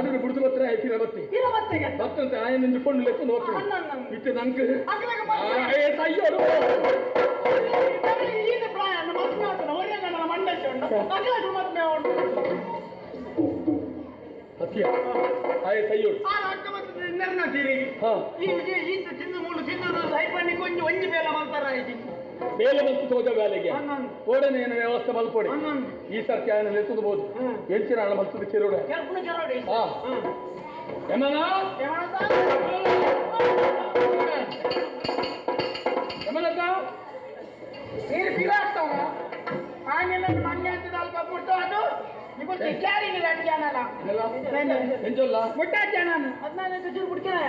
ಕಾಡಿನ ಬುಡ್ದು ಬತ್ತರ ಐತಿರ ಬತ್ತಿ ಇರಬತ್ತಿಗೆ ಬತ್ತಂತೆ ಆಯನ ನಿಂತ್ಕೊಂಡು ಲೆಕ್ಕ ನೋಡ್ತೀನಿ. ಅನ್ನ. ಇತ್ತೆ ನಂಗೆ ಅಗ್ಲಗ ಏ ಸಯ್ಯೋಡು. ಈತ ಪ್ರಾಯ ಮದ್ಮೆ ಆತನ ಒರಿಯಂಗನ ಮಂಡಕ್ಕೆ ಉಂಟು ಅಗ್ಲಗ ಮದ್ಮೆ ಉಂಟು. ಸತ್ಯ ಆಯ್ ಸಯ್ಯೋಡು. ಆ ಅಕ್ಕ ಮತ್ತೆ ನೆರ್ನ ಸೀರೆ. ಹಾ. ಈ ಈತ ತಿಂದು ಮೂಳು ತಿಂದು ಸೈಪಣ್ಣಿ ಕೊಂಚ ಒಂಜಿ ಬೇಲ ಮಲ್ತಾರ ಐತಿ. ಬೇಲೆ ಬಂತು ತೋಜ ಬೇಲೆಗೆ. ಅನ್ನೊಂದು. ಓಡನೆ ಏನು ವ್ಯವಸ್ಥೆ ಮಲ್ಪೊಡಿ. ಅನ್ನೊಂದು. ಈ ಸರ್ತಿ ಆಯನ ಲೆತ್ತಬಹುದು. ಹ್ಮ್. ಎಂಚಿನ ಹಣ ಮಲ್ತದ ಕೆರೋಡ. ಕೆರ್ಪುನ ಕೆರೋಡಿ. ಹಾ. ಯಮನ ಯಮನಕ್ಕ. ನೀರು ಪಿರಾಕ್ತಾವ ಆಮೇಲೆ ಮಂಗೆ ಅಂತ ಅಲ್ಪ ಪುಟ್ಟು ಅದು ನಿಮಗೆ ಕ್ಯಾರಿ ನೀರು ಅಡ್ಜಾನಲ್ಲ. ಎಂಚೊಲ್ಲ? ಮುಟ್ಟಾಚೆ ನಾನು ಹದಿನಾಲ್ಕು ಚೂರು ಬಿಡ್ತೇನೆ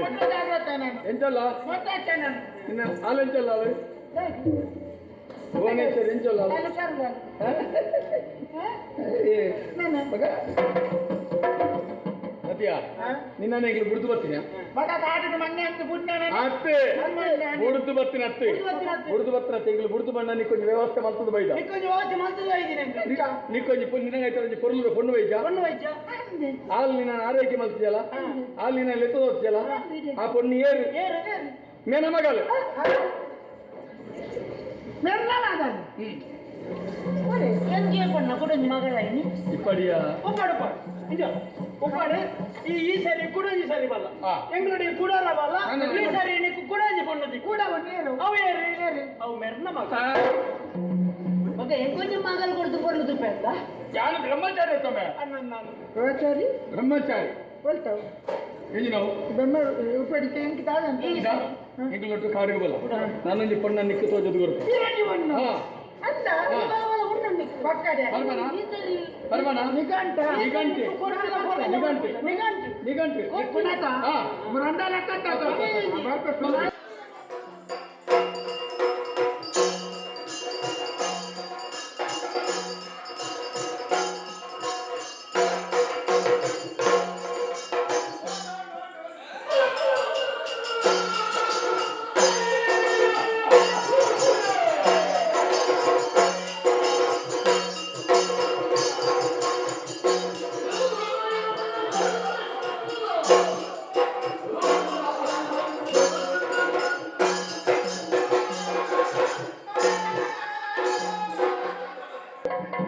ಮುಟ್ಟ ಜಾಗ್ರತೆ ನಾನು. ಎಂಚೊಲ್ಲ? ಮುಟ್ಟಾಚೆ ನಾನು. ನಿನ್ನ ಹಾಲು ಎಂಚೊಲ್ಲ? ಅದು ಭುವನೇಶ್ವರ್ ಎಂಚೊಲ್ಲ? ನಾನು ಹುಷಾರಿಲ್ಲ. ಏ, ನಾನು ಮಗ ಸತ್ಯ ನಿನ್ನ ಈಗಲೂ ಬುಡ್ದು ಬರ್ತೀನಿ. ಮಗ ಕಾಟಿನ ಮಂಗೆ ಅಂತ ಪುಣ್ಯ. ಅತ್ತೆ ಬುಡ್ದು ಬರ್ತೀನಿ ಅತ್ತೆ. ಬುಡ್ದು ಬರ್ತೀನಿ ಅತ್ತೆ. ಈಗಲೂ ಬುಡ್ದು ಬಣ್ಣ ನೀಕೊಂಜಿ ವ್ಯವಸ್ಥೆ ಮಲ್ತದ ಬೈದ. ನಿಕ್ಕೊಂಜಿ ವಾಸಿ ಮಲ್ತದ ಇದ್ದೀನಿ. ನೀಕೊಂಜಿ ನಿನಗೈತೆ ಒಂಜಿ ಪೊರ್ಲು ಪೊಣ್ಣು ಬೈಜ. ಪೊಣ್ಣು ವೈದ್ಯ. ಹಾಲು ನಿನ್ನ ಆರೈಕೆ ಮಲ್ತಿದ್ಯಲ್ಲ, ಹಾಲು ನಿನ್ನ ಲೆತ್ತದ ಹೋಗ್ತಿಯಲ್ಲ, ಆ ಪೊಣ್ಣು ಏರು? ಏರು ಏರು. ಮೇನ ಮಗಳು. ಮೆಲ್ಲ. ಎಂಜೆ ಪಣ್ಣ ಕೊಡೊಂಜಿ ಮಗಳ ಇನಿ. ಇಪ್ಪಡಿಯ. ಉಪ್ಪಾಡು ಉಪ್ಪಾಡು ನಿಜ ಉಪ್ಪಾಡು. ಈ ಈ ಸರಿ ಕುಡೊಂಜಿ ಸರಿ ಬಲ್ಲ. ಎಂಗ್ಲಡಿ ಕುಡಾರ ಬಲ್ಲ. ಈ ಸರಿ ನಿಕ್ಕು ಕುಡೊಂಜಿ ಪೊಣ್ಣದಿ ಕೂಡ ಒಂದು ಏರು. ಅವು ಏರು ಏರು ಅವು ಮೆರ್ನ ಮಗ ಮಗ ಎಂಕೊಂಜಿ ಮಗಲ್ ಕೊಡ್ದು ಪೊರ್ಲು ತುಪ್ಪ ಅಂತ. ಯಾರು ಬ್ರಹ್ಮಚಾರಿ ತಮ್ಮ? ಅನ್ನ ನಾನು. ಬ್ರಹ್ಮಚಾರಿ. ಬ್ರಹ್ಮಚಾರಿ. ಬಲ್ತಾವು. ಎಂಜಿ ನಾವು ಬ್ರಹ್ಮ ಉಪ್ಪಡಿಕೆ ಎಂಕ್ ದಾದಂತ. ಎಂಗ್ಲೊಟ್ಟು ಕಾಡಿಗೆ ಬಲ್ಲ ನಾನೊಂಜಿ ಪೊಣ್ಣ ನಿಕ್ಕು ತೋಜದು ಕೊಡ್ತು. ಇರಡಿ ಒಂದು ಹಾ. ಅಂದ. ಹಾ. ಪಕ್ಕಡೆ. ಬರ್ಬಾನ? ಈ ಸರಿ ಬರ್ಬಾನ? ನಿಘಂಟ. ನಿಘಂಟು. ನಿಘಂಟು. ನಿಘಂಟು. ನಿಘಂಟು. ಪುನಃ ಹಾ. ರಂಡ ಲೆಕ್ಕ.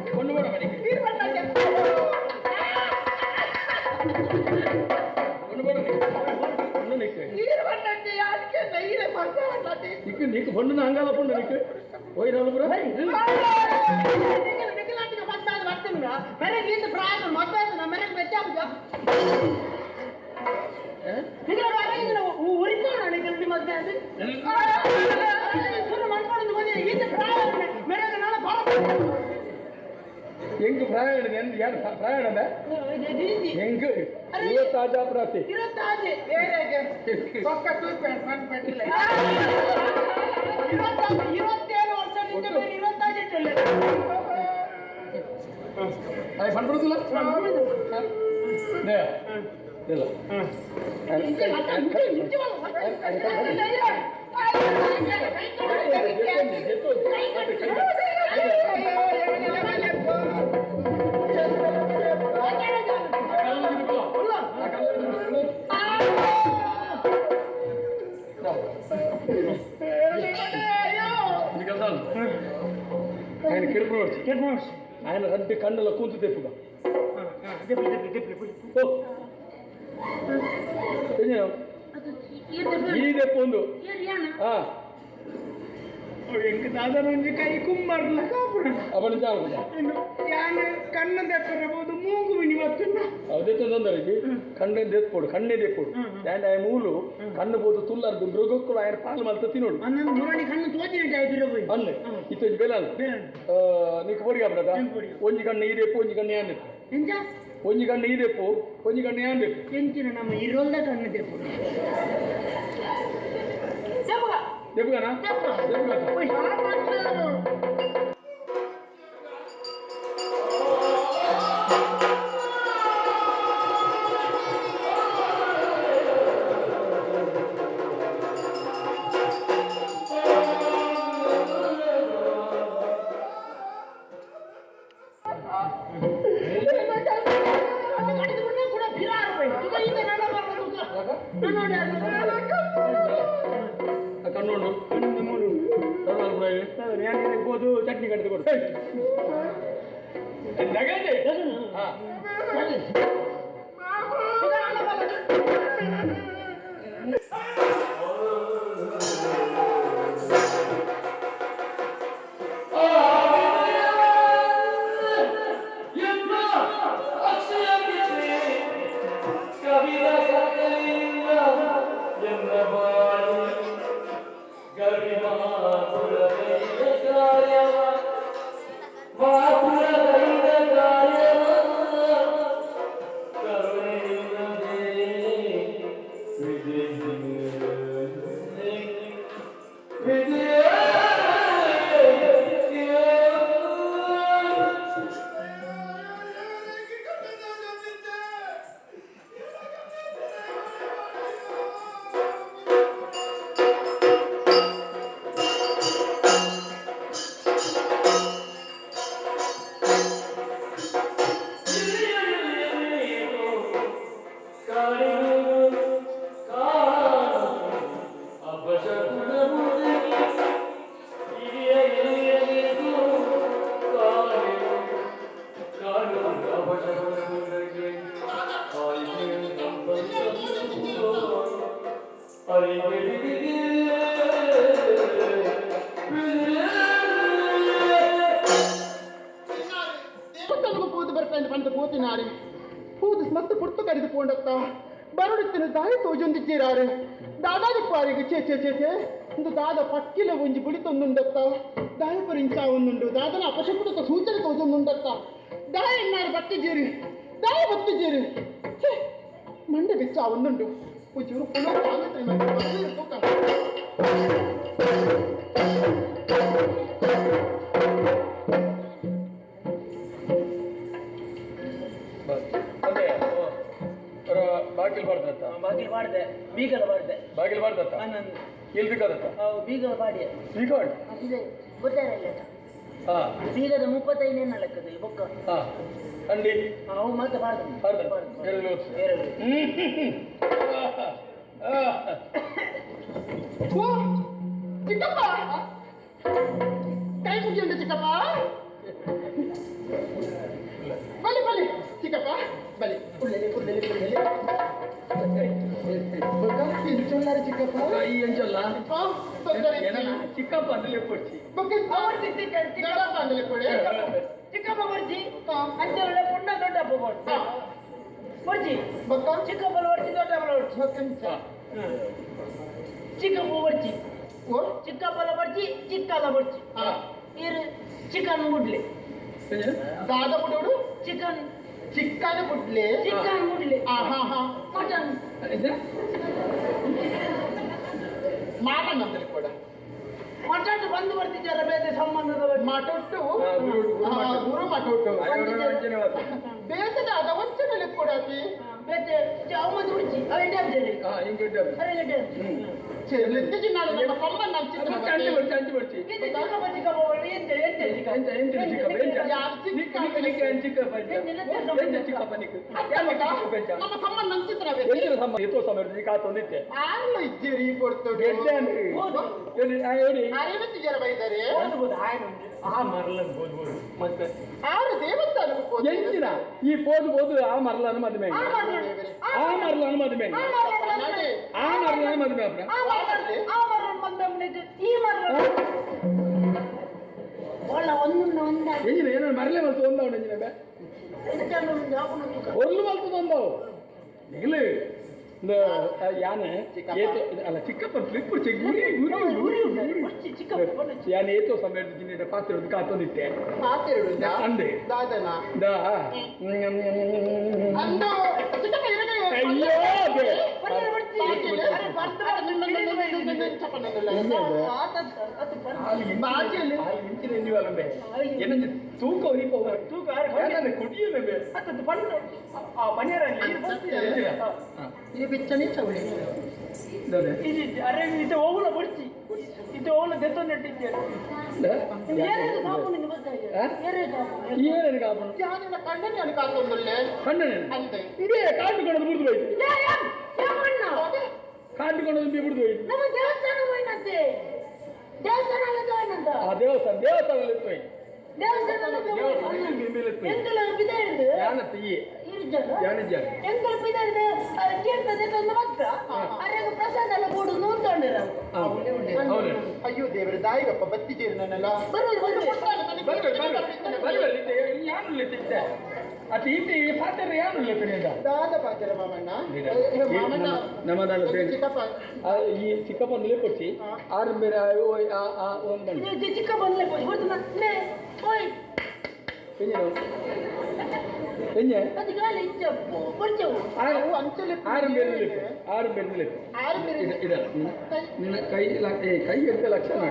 ಪೊಣ್ಣು ಬೇಡ ಮನೆಗೆ. ಪೊಣ್ಣು ಬೇಡ ನಿಕ್ಕು. ಪೊಣ್ಣು ನಿಕ್ಕು. ನಿಕ್ಕು ನಿಕ್ಕು ಪೊಣ್ಣು ಹಂಗಲ್ಲ ಪೊಣ್ಣು ನಿಕ್ಕು ಹೋಯ್ರಲ್ಲ ಪುರ. ಮೆರೆಗೆ ಈತ ಪ್ರಾಯ ಮದ್ವೆ ಆಯ್ತು ಮೆರೆಗೆ ಬೆಚ್ಚ ಉರಿಕೋಣ ಮದ್ವೆ ಅದು ಶುರು ಮಾಡ್ಕೊಂಡು ಮದುವೆ ಈತ ಪ್ರಾಯ ಮೆರೆಗೆ ನಾಳೆ ಬರ. ಹೆಂಗ್ ಪ್ರಾಯ ಯಾರು ಪ್ರಾಯ ಹೆಂಗ್ ಇವತ್ತಾಜಾ ಪ್ರಾತಿ. ಇರತ್ತಾಜೆ. ಪಕ್ಕ ತೂಪೆ ಪಟ್ಟಿಲ್ಲ. 27 ವರ್ಷ ನಿಂತ ಬೇರೆ ಇರತ್ತಾಜೆ ಇಟ್ಟಲ್ಲ. ಆಯ್ ಫಂಡ್ ಬಿಡುದಿಲ್ಲ ನೇ ಇಲ್ಲ. ఆయన కిడుపు ఆయన రెండు కన్నుల కూతు తెప్పుగా. ఓ ಈ ದೆಪ್ಪು ಒಂದು ಹಾ. ಎಂಕ್ ದಾದನೊಂಜಿ ಕೈ ಕುಮ್ಮರ್ಲ ಕಾಪುಡ. ಅವನ ಜಾಗ. ಯಾನ್ ಕಣ್ಣು ದೆಪ್ಪರಬಹುದು ಮೂಗು ಮಿನಿ ಬತ್ತುಂಡ. ಅದೇ ತೊಂದರೆ ಕಣ್ಣೆ ದೆಪ್ಪೋಡು ಕಣ್ಣೆ ದೆಪ್ಪೋಡು ಆ್ಯಂಡ್ ಆಯ ಮೂಲು ಕಣ್ಣು ಬೋದು ತುಲ್ಲರ್ದು ಮೃಗಕ್ಕೂ ఆయన ಪಾಲು ಮಲ್ತ ತಿನ್ನೋಡು. ಅನ್ನೊಂದು ಮುರಣಿ ಕಣ್ಣು ತೋಚಿನ ಆಯ್ತಿರೋ. ಅಲ್ಲ ಇತ್ತೊಂಜಿ ಬೇಲ ನೀಕು ಪೊಡಿ ಕಾಪಡದ. ಒಂಜಿ ಕಣ್ಣು ಈ ದೆಪ್ಪು ಒಂಜಿ ಕಣ್ಣು ಯಾನ್ ದೆಪ್ಪು. ಎಂಚ? ಒಂಜಿ ಕಣ್ಣು ಈ ದೆಪ್ಪು ಒಂಜಿ ಕಣ್ಣು ಯಾನ್ ದೆಪ್ಪು. ಎಂಚಿನ ನಮ್ಮ ಇರೋಲ್ದ ಕಣ್ಣು ದೆಪ್ಪು ದೆಪ್ಪುಗ. ದೆಪ್ಪುಗನಾ ದೆಪ್ಪುಗ. ಕೂಡ ಕಣ್ಣುಂಡು. ಕಣ್ಣು ಮೂಲು. ಕಣ್ಣು. ನಾನು ಗೋದು ಚಟ್ನಿ ಕಡಿದು ಕೊಡು. ನಗದೆ. ಹಾ. ದೇವಸ್ಥಾನಕ್ಕೆ ಪೂದು ಬರ್ಪೆಂದು ಪಂಡ ಪೂತಿನಾರಿ ಪೂದು ಮಸ್ತ್ ಪುರ್ತು ಕರಿದು ಪೋಂಡತ್ತ ಬರುಡುತ್ತಿನ ದಾಯಿ ತೋಜೊಂದಿದ್ದೀರಾರು ದಾದಾದಿ ಪಾರಿಗೆ ಚೇ ಚೇ ಚೇ ಚೇ ಇಂದು ದಾದ ಪಕ್ಕಿಲ ಒಂಜಿ ಬುಳಿತೊಂದುಂಡತ್ತ ದಾಯಿ ಪರಿಂಚ ಒಂದುಂಡು ದಾದನ ಅಪಶಕುನತ ಸೂಚನೆ ತೋಜೊಂದುಂಡತ್ತ ದಾಯ ಎನ್ನಾರು ಬತ್ತಿಜೀರಿ ದಾಯ ಬತ್ತಿಜೀರಿ ಛೇ ಮಂಡೆ ಬಿಚ್ಚ ಒಂದುಂಡು ಒಂಚೂರು ಪುನಃ ತೂಕ. ಅದೇ ಬಾಗಿಲು ಬಾರ್ದತ್ತ? ಬಾಗಿಲು ಮಾಡಿದೆ, ಬೀಗಲ ಮಾಡಿದೆ. ಬಾಗಿಲು ಬಾರ್ದತ್ತ? ನಾನು ಎಲ್ಲಿ ಬೇಕಾದತ್ತ? ಬೀಗಲ ಬಾಡಿಯ. ಈಗ. ಇದೆ ಗೊತ್ತಾಗಲ್ಲ. ಹಾ. ಬೀಗದ 35 ಲೆಕ್ಕದ ಬೊಕ್ಕ. ಹಾ, ಅಂಡಿ. ಅವು ಮಾತ್ರ ಬಾರ್ದು. ಬಾರ್ದು. ಎರಡು. ಎರಡು. ಓ ಚಿಕ್ಕಪ್ಪ, ಕೈ ಮುಗಿಯುಂಡು ಚಿಕ್ಕಪ್ಪ. ಬಲಿ ಬಲಿ ಚಿಕ್ಕಪ್ಪ ಬಲಿ, ಉಳ್ಳೆಲೆ ಉಳ್ಳೆಲೆ ಉಳ್ಳೆಲೆ. ಇಂಚೊಲ್ಲಾರೆ ಚಿಕ್ಕಪ್ಪ? ಈ ಎಂಚಲ್ಲ? ಆ, ತೊಂದರೆ ಇಲ್ಲ. ಚಿಕ್ಕಪ್ಪ ಅಂದ್ರೆ ಕೊಡ್ಸಿ. ಬೊಕ್ಕ ದೊಡ್ಡಪ್ಪ ಅಂದ್ರೆ ಕೊಡಿ. ಚಿಕ್ಕಪ್ಪ ಬರ್ಜಿ ಅಂಚೆಲ್ಲ ಪುಣ್ಣ ದೊಡ್ಡಪ್ಪ ಬರ್ಜಿ ಬರ್ಜಿ. ಬೊಕ್ಕ. ಚಿಕ್ಕಪ್ಪ ಬರ್ಜಿ, ದೊಡ್ಡಪ್ಪ ಬರ್ಜಿ. ಬೊಕ್ಕ ಇಂಚ. ಚಿಕ್ಕಪ್ಪ ಬರ್ಜಿ. ಓ. ಚಿಕ್ಕಪ್ಪಲ ಬರ್ಜಿ, ಚಿಕ್ಕಲ್ಲ ಬರ್ಜಿ. ಆ, ಇರು ಚಿಕನ್ ಗುಡ್ಲೆ. ದಾದ ಬುಡೋಡು. ಚಿಕನ್. ಚಿಕ್ಕನ ಬುಡ್ಲೆ. ಚಿಕನ್ ಗುಡ್ಲೆ. ಆ ಹಾ ಹಾ. ಮಟನ್. ಮಾಟನ್ ಅಂದ್ರೆ ಕೂಡ. ಮಟನ್ ಬಂದು ಬರ್ತಿದ್ದಾರೆ ಬೇರೆ ಸಂಬಂಧದ ಮಟೊಟ್ಟು. ಹಾ, ಗುರು- ಗುರು ಆ, ಮಟೊಟ್ಟು. ಗುರು ಮಟೊಟ್ಟು. ಬೇಸದ ಅದ ಒಂಚೆನಲ್ಲಿ ಕೊಡತಿ. ಬೇತೆ ಅವು ಮತ್ತೆ ಉಡ್ಚಿ ಅವು ಎಂಟೆ ಆಗ್ತದೆ. ಹಾ, ಹಿಂಗೆ. ಅರೆ ಎಂಟೆ. ಚೆರ್ಲಿದ್ದ ಜಿನ್ನಾಳು ನಮ್ಮ ಸಂಬಂಧ ಅಂಚೆ ಬರ್ಚಿ, ಅಂಚೆ ಬರ್ಚಿ. ಇದು ಚಿಕ್ಕಪ್ಪ ಚಿಕ್ಕಪ್ಪ ಎಂತ ಎಂತ ಚಿಕ್ಕಪ್ಪ? ಎಂಚ ಎಂಚ ಚಿಕ್ಕಪ್ಪ ಎಂಚ? ಯಾರು ಚಿಕ್ಕ? ನಿಕ್ ನಿಕ್ ಎಂಚ ಚಿಕ್ಕಪ್ಪ ಎಂಚ? ಎಂಚ ಚಿಕ್ಕಪ್ಪ ನಿಕ್? ಯಾರು ಚಿಕ್ಕಪ್ಪ ಎಂಚ? ನಮ್ಮ ಸಂಬಂಧ ಅಂಚಿತ್ರ. ಎಂಚಿನ ಸಂಬಂಧ? ಎತ್ತೋ ಸಮಯ ಕಾತೊಂದಿತ್ತೆ. ಆರ್ಲು ಇಜ್ಜೇರಿ ಕೊಡ್ತೋಡು. ಗೆಡ್ಡೆ ಹೇಳಿ ಹೇಳಿ. ಅರಿವತ್ತು ಜನ ಬೈದಾರೆ. ಬೋದು ಆಯ್ನ ಆ ಮರಲನ್ ಬೋದು ಬೋದು ಮತ್ತೆ. ಆರು ದೇವಸ್ಥಾನಕ್ಕೆ ಹೋದ್ರು. ಎಂಚಿನ ಈ ಪೋದು ಪೋದು ಆ ಮರಲನ್ನು ಮದುವೆ, ಆ ಮರಲನ್ನು ಮದುವೆ, ನಡೆ. ಆ ಮರಲನ್ನು ಮದುವೆ ಅಪ್ಪ. ಆ ಮರಲನ್ ಆ ಮರಲನ್ ಬಂದ ಈ ಮರಲನ್. ಒಳ್ಳ ಒಂದೊಂದು ಒಂದ. ಎಂಜಿನ ಏನೋ ಮರಲೆ ಮಲ್ತು ಒಂದವನು ಎಂಜಿನ ಬೇ. ಒರ್ಲು ಮಲ್ತು ಒಂದವು ನಿಗಲು ಯಾನೆ ಏತೋ ಅಲ್ಲ ಚಿಕ್ಕಪ್ಪ ಫ್ಲಿಪ್ ಚೆಕ್ ಗುರಿ ಗುರಿ ಗುರಿ ಗುರಿ. ಬರ್ಜಿ ಚಿಕ್ಕಪ್ಪ ಬರ್ಜಿ. ಯಾನೆ ಏತೋ ಸಮಯ ಜಿನ್ನೆ ಪಾತ್ರೆ ಕಾತೊಂದಿತ್ತೆ. ಪಾತೆರುಡುಂಡ. ಅಂದೆ. ದಾದನ. ದಾ. ಅಂದು ಚಿಕ್ಕಪ್ಪ ಇರಗೆ. ಅಯ್ಯೋ ಅದೇ. ಬರ್ತಾರೆ ಬರ್ಜಿ. ಅರೆ ಬರ್ತಾರೆ. ಬಾಜಿಯಲ್ಲಿ. ಇಂಚಿನ ಎನ್ನುವಲ್ಲಂಬೆ ಏನಂಜ ತೂಕ ಹೊರಿಪ. ತೂಕ ಆರು ಯಾಕಂದ್ರೆ ಕುಡಿಯಲಂಬೆ. ಅತ್ತದ್ದು ಪಣ್ಣು ಆ ಪನ್ನೀರಲ್ಲಿ ಇದು ಬರ್ತಿದೆ. ಈ ಬಿಚ್ಚನೆ ಚೌಳಿ. ಇದು ಅರೆ ಇದು ಓವುಲ ಬರ್ಜಿ, ಇದು ಓವುಲ ದೆತ್ತೊಂದಿಟ್ಟಿದ್ದೇನೆ. ಏರೇದು ಕಾಪು ನಿಂಗೆ ಗೊತ್ತಾಯ್ತು? ಆ? ಏರೇದು ಕಾಪು? ಏನೇನು ಕಾಪುನು? ಯಾನಿನ ಕಣ್ಣನೆ ಅನು ಕಾತೊಂದುಲ್ಲೆ. ಕಣ್ಣನೆ. ಅಂದೆ. ಇದೇ ಕಾಟು ಕಣದು ಬುರ್ದು ಹೋಯ್ತು. ಯಾ ಯಾ ಯಾ ಮಣ್ಣ. ಕಾಂಡಿಕೊಂಡು ಬಿಡುದು. ನಮ್ಮ ದೇವಸ್ಥಾನ ಹೋಯ್ನಂತೆ, ದೇವಸ್ಥಾನ ಹೋಯ್ನಂತ. ಆ ದೇವಸ್ಥಾನ, ದೇವಸ್ಥಾನದಲ್ಲಿ ಇತ್ತು. ದೇವಸ್ಥಾನ. ದೇವಸ್ಥಾನ. ಎಂಕಲ ಬಿದ ಹಿಡಿದು ಯಾನ ತೀಯೆ. ಇರುಜಲ್ಲ. ಯಾನಿಜ್ಜಾನ. ಎಂಕಲ ಬಿದ ಹಿಡಿದು ತೀರ್ಥದ ತಂದು ಮಾತ್ರ ಅರೆಗ ಪ್ರಸಾದ ಎಲ್ಲ ಕೊಡು ನೂಂತೊಂಡಿರ. ಹೌದು. ಅಯ್ಯೋ ದೇವರೇ, ದಾಯಿಗಪ್ಪ ಬತ್ತಿ ಜೀರ್ಣನಲ್ಲ. ಬರುವುದು ಬರುವುದು. ಬರ್ರಿ ಬರ್ರಿ ಬರ್ರಿ ಬರ್ರಿ. ಯಾನು ಇತ್ತೆ ಅತಿ ಇತ್ತೆ ಈ ಪಾತ್ರ ಯಾನು ಲೆಕ್ಕನಿಂದ. ದಾದ ಪಾಚರ ಮಾಮಣ್ಣ ಏ, ಮಾಮಣ್ಣ. ನಮ್ಮದಲ್ಲ ಬೇರೆ. ಚಿಕ್ಕಪ್ಪ. ಈ ಚಿಕ್ಕಪ್ಪ ಕೊಚ್ಚಿ ಆರು ಬೇರೆ ಆ ಆ ಒಂದು. ಇದು ಚಿಕ್ಕ ಬಂದ್ಲೆ ಗೊತ್ತು ನೇ ಓಯ್. ಎಂಜೆ? ಅದು ಗಾಳಿ ಇಂಚ ಬೊಡ್ಚವು. ಅವು ಅಂಚಲೆ. ಆರು ಬೇರೆ ಲೆಕ್ಕ, ಆರು ಬೇರೆ ಲೆಕ್ಕ. ಆರು ಬೇರೆ. ಇದಲ್ಲ ನಿನ್ನ ಕೈ ಏ ಕೈ ಎಡ್ತ ಲಕ್ಷಣ.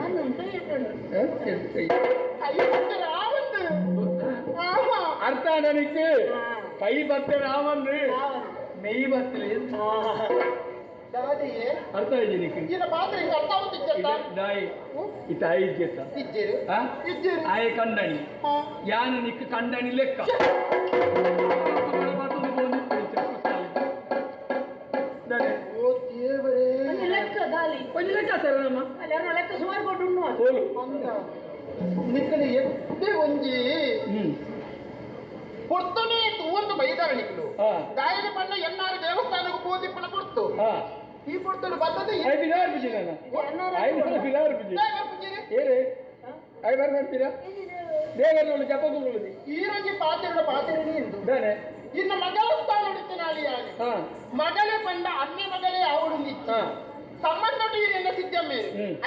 ಕೈ ಇಟ್ಟುಂಡು. ಕೈ. ಕೈ ಬತ್ತರ ಆವಂದು ಆಹಾ. ಅರ್ಥ ನನಗೆ ಕೈ ಬರ್ತೇನೆ ಆವನ್ರಿ ಮೆಯ್ ಬರ್ತಲೆ. ದಾದಿಯೇ. ಅರ್ಥ ಇದೆ ನಿಕ್ಕೆ? ಈನ ಪಾತ್ರ ಹಿಂಗ ಅರ್ಥ ಆಗುತ್ತಿಚ್ಚತ್ತ. ದಾಯಿ ಇತ್ತ ಐದ್ಗೆತ್ತ. ಇಜ್ಜೇರು. ಆ? ಇಜ್ಜೇರು. ಆಯೆ ಕಂಡಣಿ. ಹಾ. ಯಾನ ನಿಕ್ ಕಂಡಣಿ ಲೆಕ್ಕ. ಓ ದೇವರೇ. ಒಂದು ಲೆಕ್ಕ ಗಾಲಿ. ಒಂಜಿ ಲೆಕ್ಕ ಸರ್ ನಮ್ಮ. ಅಲ್ಲಿ ಯಾರೋ ಲೆಕ್ಕ ಸುಮಾರು ಕೊಟ್ಟು ಉಣ್ಣುವ. ಹೋಲು. ಅಂದ ನಿಕ್ಕಲಿ ಎದ್ದೆ ಒಂಜಿ ಪೊರ್ತುನೇ ತೂವಂದು ಬೈದಾರ ನಿಕ್ಕಲು. ದಾಯಿನ ಪಣ್ಣ ಎನ್ನಾರು ದೇವಸ್ಥಾನಕ್ಕೆ ಪೋದಿಪ್ಪನ ಪೊರ್ತು. ಈ ಪೊರ್ತುಡು ಬತ್ತದ. I ಬಿದಾರ್ ಬಿಜಿ ನಾನು I Bidar busy. ಏರೆ I bar ಬರ್ತೀರಾ ದೇವರ ಜಪ ಕೂಗುಳುದಿ. ಈ ರಂಜಿ ಪಾತಿರಡ ಪಾತಿರಣಿ ಎಂದು ದಾನೆ. ಇನ್ನು ಮಗಳ ಸ್ಥಾನ ಉಡಿತಿನಾಳಿ ಯಾನೆ. ಮಗಳೇ ಪಂಡ ಅನ್ಯ ಮಗಳೇ ಆವಡು. ಸಂಬಂಧಪಟ್ಟ ಎಲ್ಲ ಸಿದ್ದಮ್ಮೆ.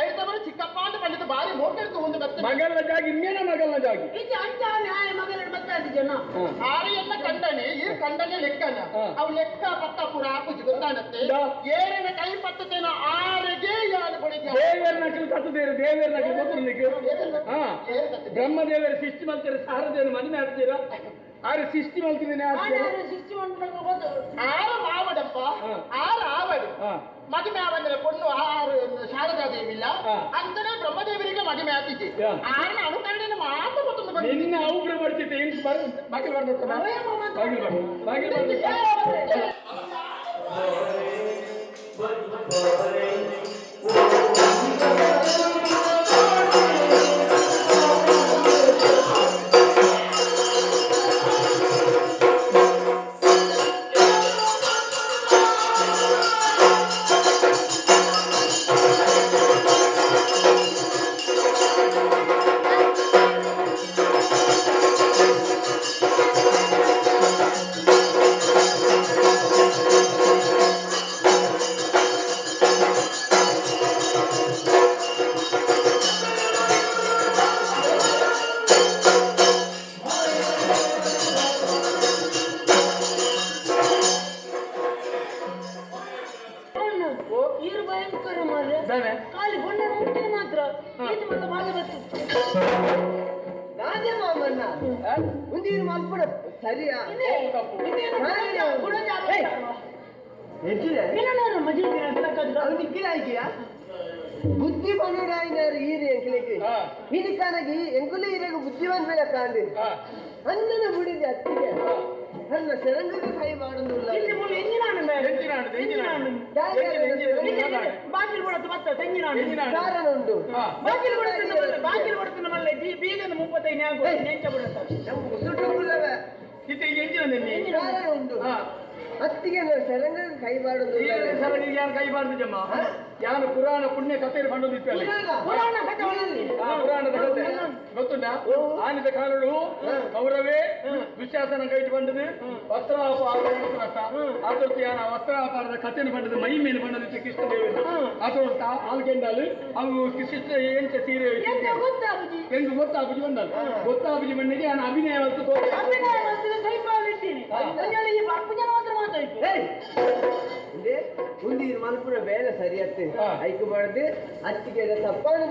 ಐತವರು ಚಿಕ್ಕಪ್ಪ ಅಂತ ಪಂಡಿತ ಬಾರಿ ಮೋಕೆಡ್ತು ಒಂದು ಬರ್ತದೆ. ಮಗಳ ಜಾಗಿ ಇನ್ನೇನ ಮಗಳ ಜಾಗಿ. ಇದು ಅಂಚ ನ್ಯಾಯ ಮಗಳ ಬತ್ತಾದಿ ಜನ. ಆರೆ ಎಲ್ಲ ಕಂಡನೆ ಈ ಕಂಡನೆ ಲೆಕ್ಕನ. ಅವು ಲೆಕ್ಕ ಪಕ್ಕ ಪೂರ ಆಪುಜಿ ಗೊತ್ತಾನತ್ತೆ. ಏರಿನ ಕೈ ಪತ್ತತೇನ ಆರೆಗೆ ಯಾರು ಕೊಡಿದ್ಯಾ. ದೇವರ ನಕಲು ತತ್ತದೇರು ದೇವರ ನಕಲು ಗೊತ್ತು ನಿಕ್ಕೆ. ಬ್ರಹ್ಮದೇವರ ಸೃಷ್ಟಿ ಮಾಡ್ತಾರೆ ಸಾರದೇನು ಮದುವೆ ಆಗ್ತೀರಾ ಆರೆ ಸೃಷ್ಟಿ ಮಾಡ್ತೀನಿ. ಸೃಷ್ಟಿ ಮಾಡ್ಬೇಕು. ಆರ ಮಾವಡಪ್ಪ. ಆರ ಆವಡು. ಮದುವೆ ಆವಂದ್ರೆ ಪೊಣ್ಣು ಆರು ಶಾರದಾ ದೇವಿಲ್ಲ. ಅಂತನೇ ಬ್ರಹ್ಮದೇವರಿಗೆ ಮದುವೆ ಆತಿಜಿ. ಆರನ ಅನುಕರಣೆ ಮಾತ್ರ ಗೊತ್ತೊಂದು ಬಂದು. ನಿನ್ನ ಔಬ್ರ ಬರ್ತಿತ್ತು ಇಂಕ್ ಬರ್ ಬಾಗಿಲು ಬರ್ತದ ಬಾಗಿಲು ಬರ್ ಬಾಗಿಲು ಬರ್ತದೆ. ಇರು ಭಯಂಕರ ಮಾರ್ರೆ. ದಾನೆ. ಖಾಲಿ ಬಣ್ಣ ಮುಟ್ಟಿನ ಮಾತ್ರ ಇದು ಮತ್ತೆ ಬಾಲ ಬರ್ತದೆ. ರಾಜ ಮಾಮಣ್ಣ ಒಂದೀರು ಮಲ್ಪಡ ಸರಿಯಾ? ಇನ್ನೇನು ಗುಣಜ. ಎಜ್ಜಿದೆ. ಮಜಿ. ಅವು ನಿಕ್ಕಿಲಾಯ್ಕಿಯಾ ಬುದ್ಧಿ ಬನುಡಾಯಿನಾರು ಈರೆ ಎಂಕ್ಲೆಗ್. ಇನಿಕಾನಗಿ ಎಂಕುಲು ಈರೆಗ್ ಬುದ್ಧಿವಂತ ಬೇಡ ಕಾಂಡಿ. ಅನ್ನನ ಬುಡಿದೆ ಅತ್ತಿಗೆ ನನ್ನ ಶರಂಗಕ್ಕೆ ಕೈ ಮಾಡುದಿಲ್ಲ. ಇಲ್ಲಿ ಮುಳ್ಳು ಎಂಜಿನಾಡು. ಎಂಜಿನಾಡು, ಎಂಜಿನಾಡು. ಬಾಗಿಲು ಕೊಡತ್ತು ಬತ್ತ ತೆಂಗಿನಾಡು. ಎಂಜಿನಾಡು. ಕಾರಣ ಉಂಟು. ಬಾಗಿಲು ಕೊಡುತ್ತ ಬಾಗಿಲು ಕೊಡುತ್ತ ನಮ್ಮಲ್ಲ ಬೀಗದ 35 ನೆಂಚ ಬಿಡುತ್ತ. ನಮ್ಮ ಉಸುಟುಕುಲವ. ಇತ್ತೆ ಎಂಜಿನ. ಕಾರಣ ಉಂಟು. ಅತ್ತಿಗೆ ನನ್ನ ಶರಂಗಕ್ಕೆ ಕೈ ಮಾಡುದಿಲ್ಲ. ಸರಣಿಗೆ ಯಾರು ಕೈ ಬಾರ್ದು ಜಮ್ಮ ಯಾರು ಪುರಾಣ ಪುಣ್ಯ ಕಥೆ ಪಂಡೊಂದಿತ್ತಲ್ಲ. ಪುರಾಣ ಕಥೆ ಒಳ್ಳೆದಿದೆ. ಆ ಪುರಾಣದ ಕಥೆ ಗೊತ್ತುಂಟ? ಆನಿದ ಕಾಲಡು ಕೌರವೇ ದುಶ್ಯಾಸನ ಕೈಟ್ ಬಂದது ವಸ್ತ್ರಾಪಹಾರ ಆತೊರ್ತು ಯಾನ ವಸ್ತ್ರಾಪಹಾರದ ಕಥೆಯನ್ನು ಬಂದது ಮೈ ಮೇಲೆ ಬಂದದ್ದು ಕೃಷ್ಣ ದೇವರು ಆತೊರ್ತ ಆಲ್ಗೆಂಡಾಲು ಅವು ಕೃಷ್ಣ ಎಂಚ ಸೀರೆ. ಎಂತ ಗೊತ್ತಾಗುಜಿ. ಎಂಗ್ ಗೊತ್ತಾಪುಜಿ ಬಂದಲ್ಲ ಗೊತ್ತಾಪುಜಿ ಮಣ್ಣಿಗೆ ಯಾನ ಅಭಿನಯ ಅಂತ ತೋರ. ಅಭಿನಯ ಮಾಡ್ತಿದ್ದ ಕೈಪಾಲ್ ಇದ್ದೀನಿ ಒಂದೇಳೆ ಈ ಅಪ್ಪು ಜನ ಮಾತ್ರ ಮಾತಾಯ್ತು. ಇಂದೆ ಒಂದು ಮಲ್ಪುರ ಬೇಲೆ ಸರಿಯತ್ತೆ. ಐಕು ಬಾರ್ದು ಅತ್ತಿಗೆ ತಪ್ಪಾನ.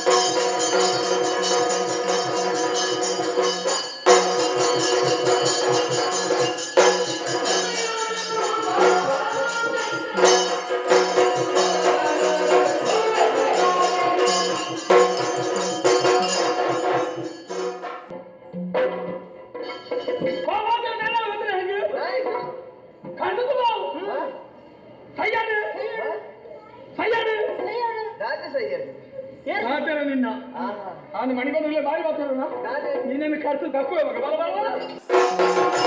ಆ ನಿನ್ನ ಆನು ಮಣಿಬಂದ್ರೆ ಬಾರಿ ಮಾತಾಡೋಣ ನಿನ್ನನ್ನು ಕರ್ತು ತಕ್ಕುವ ಮಗ ಬಲ ಬಲ ಬಲ.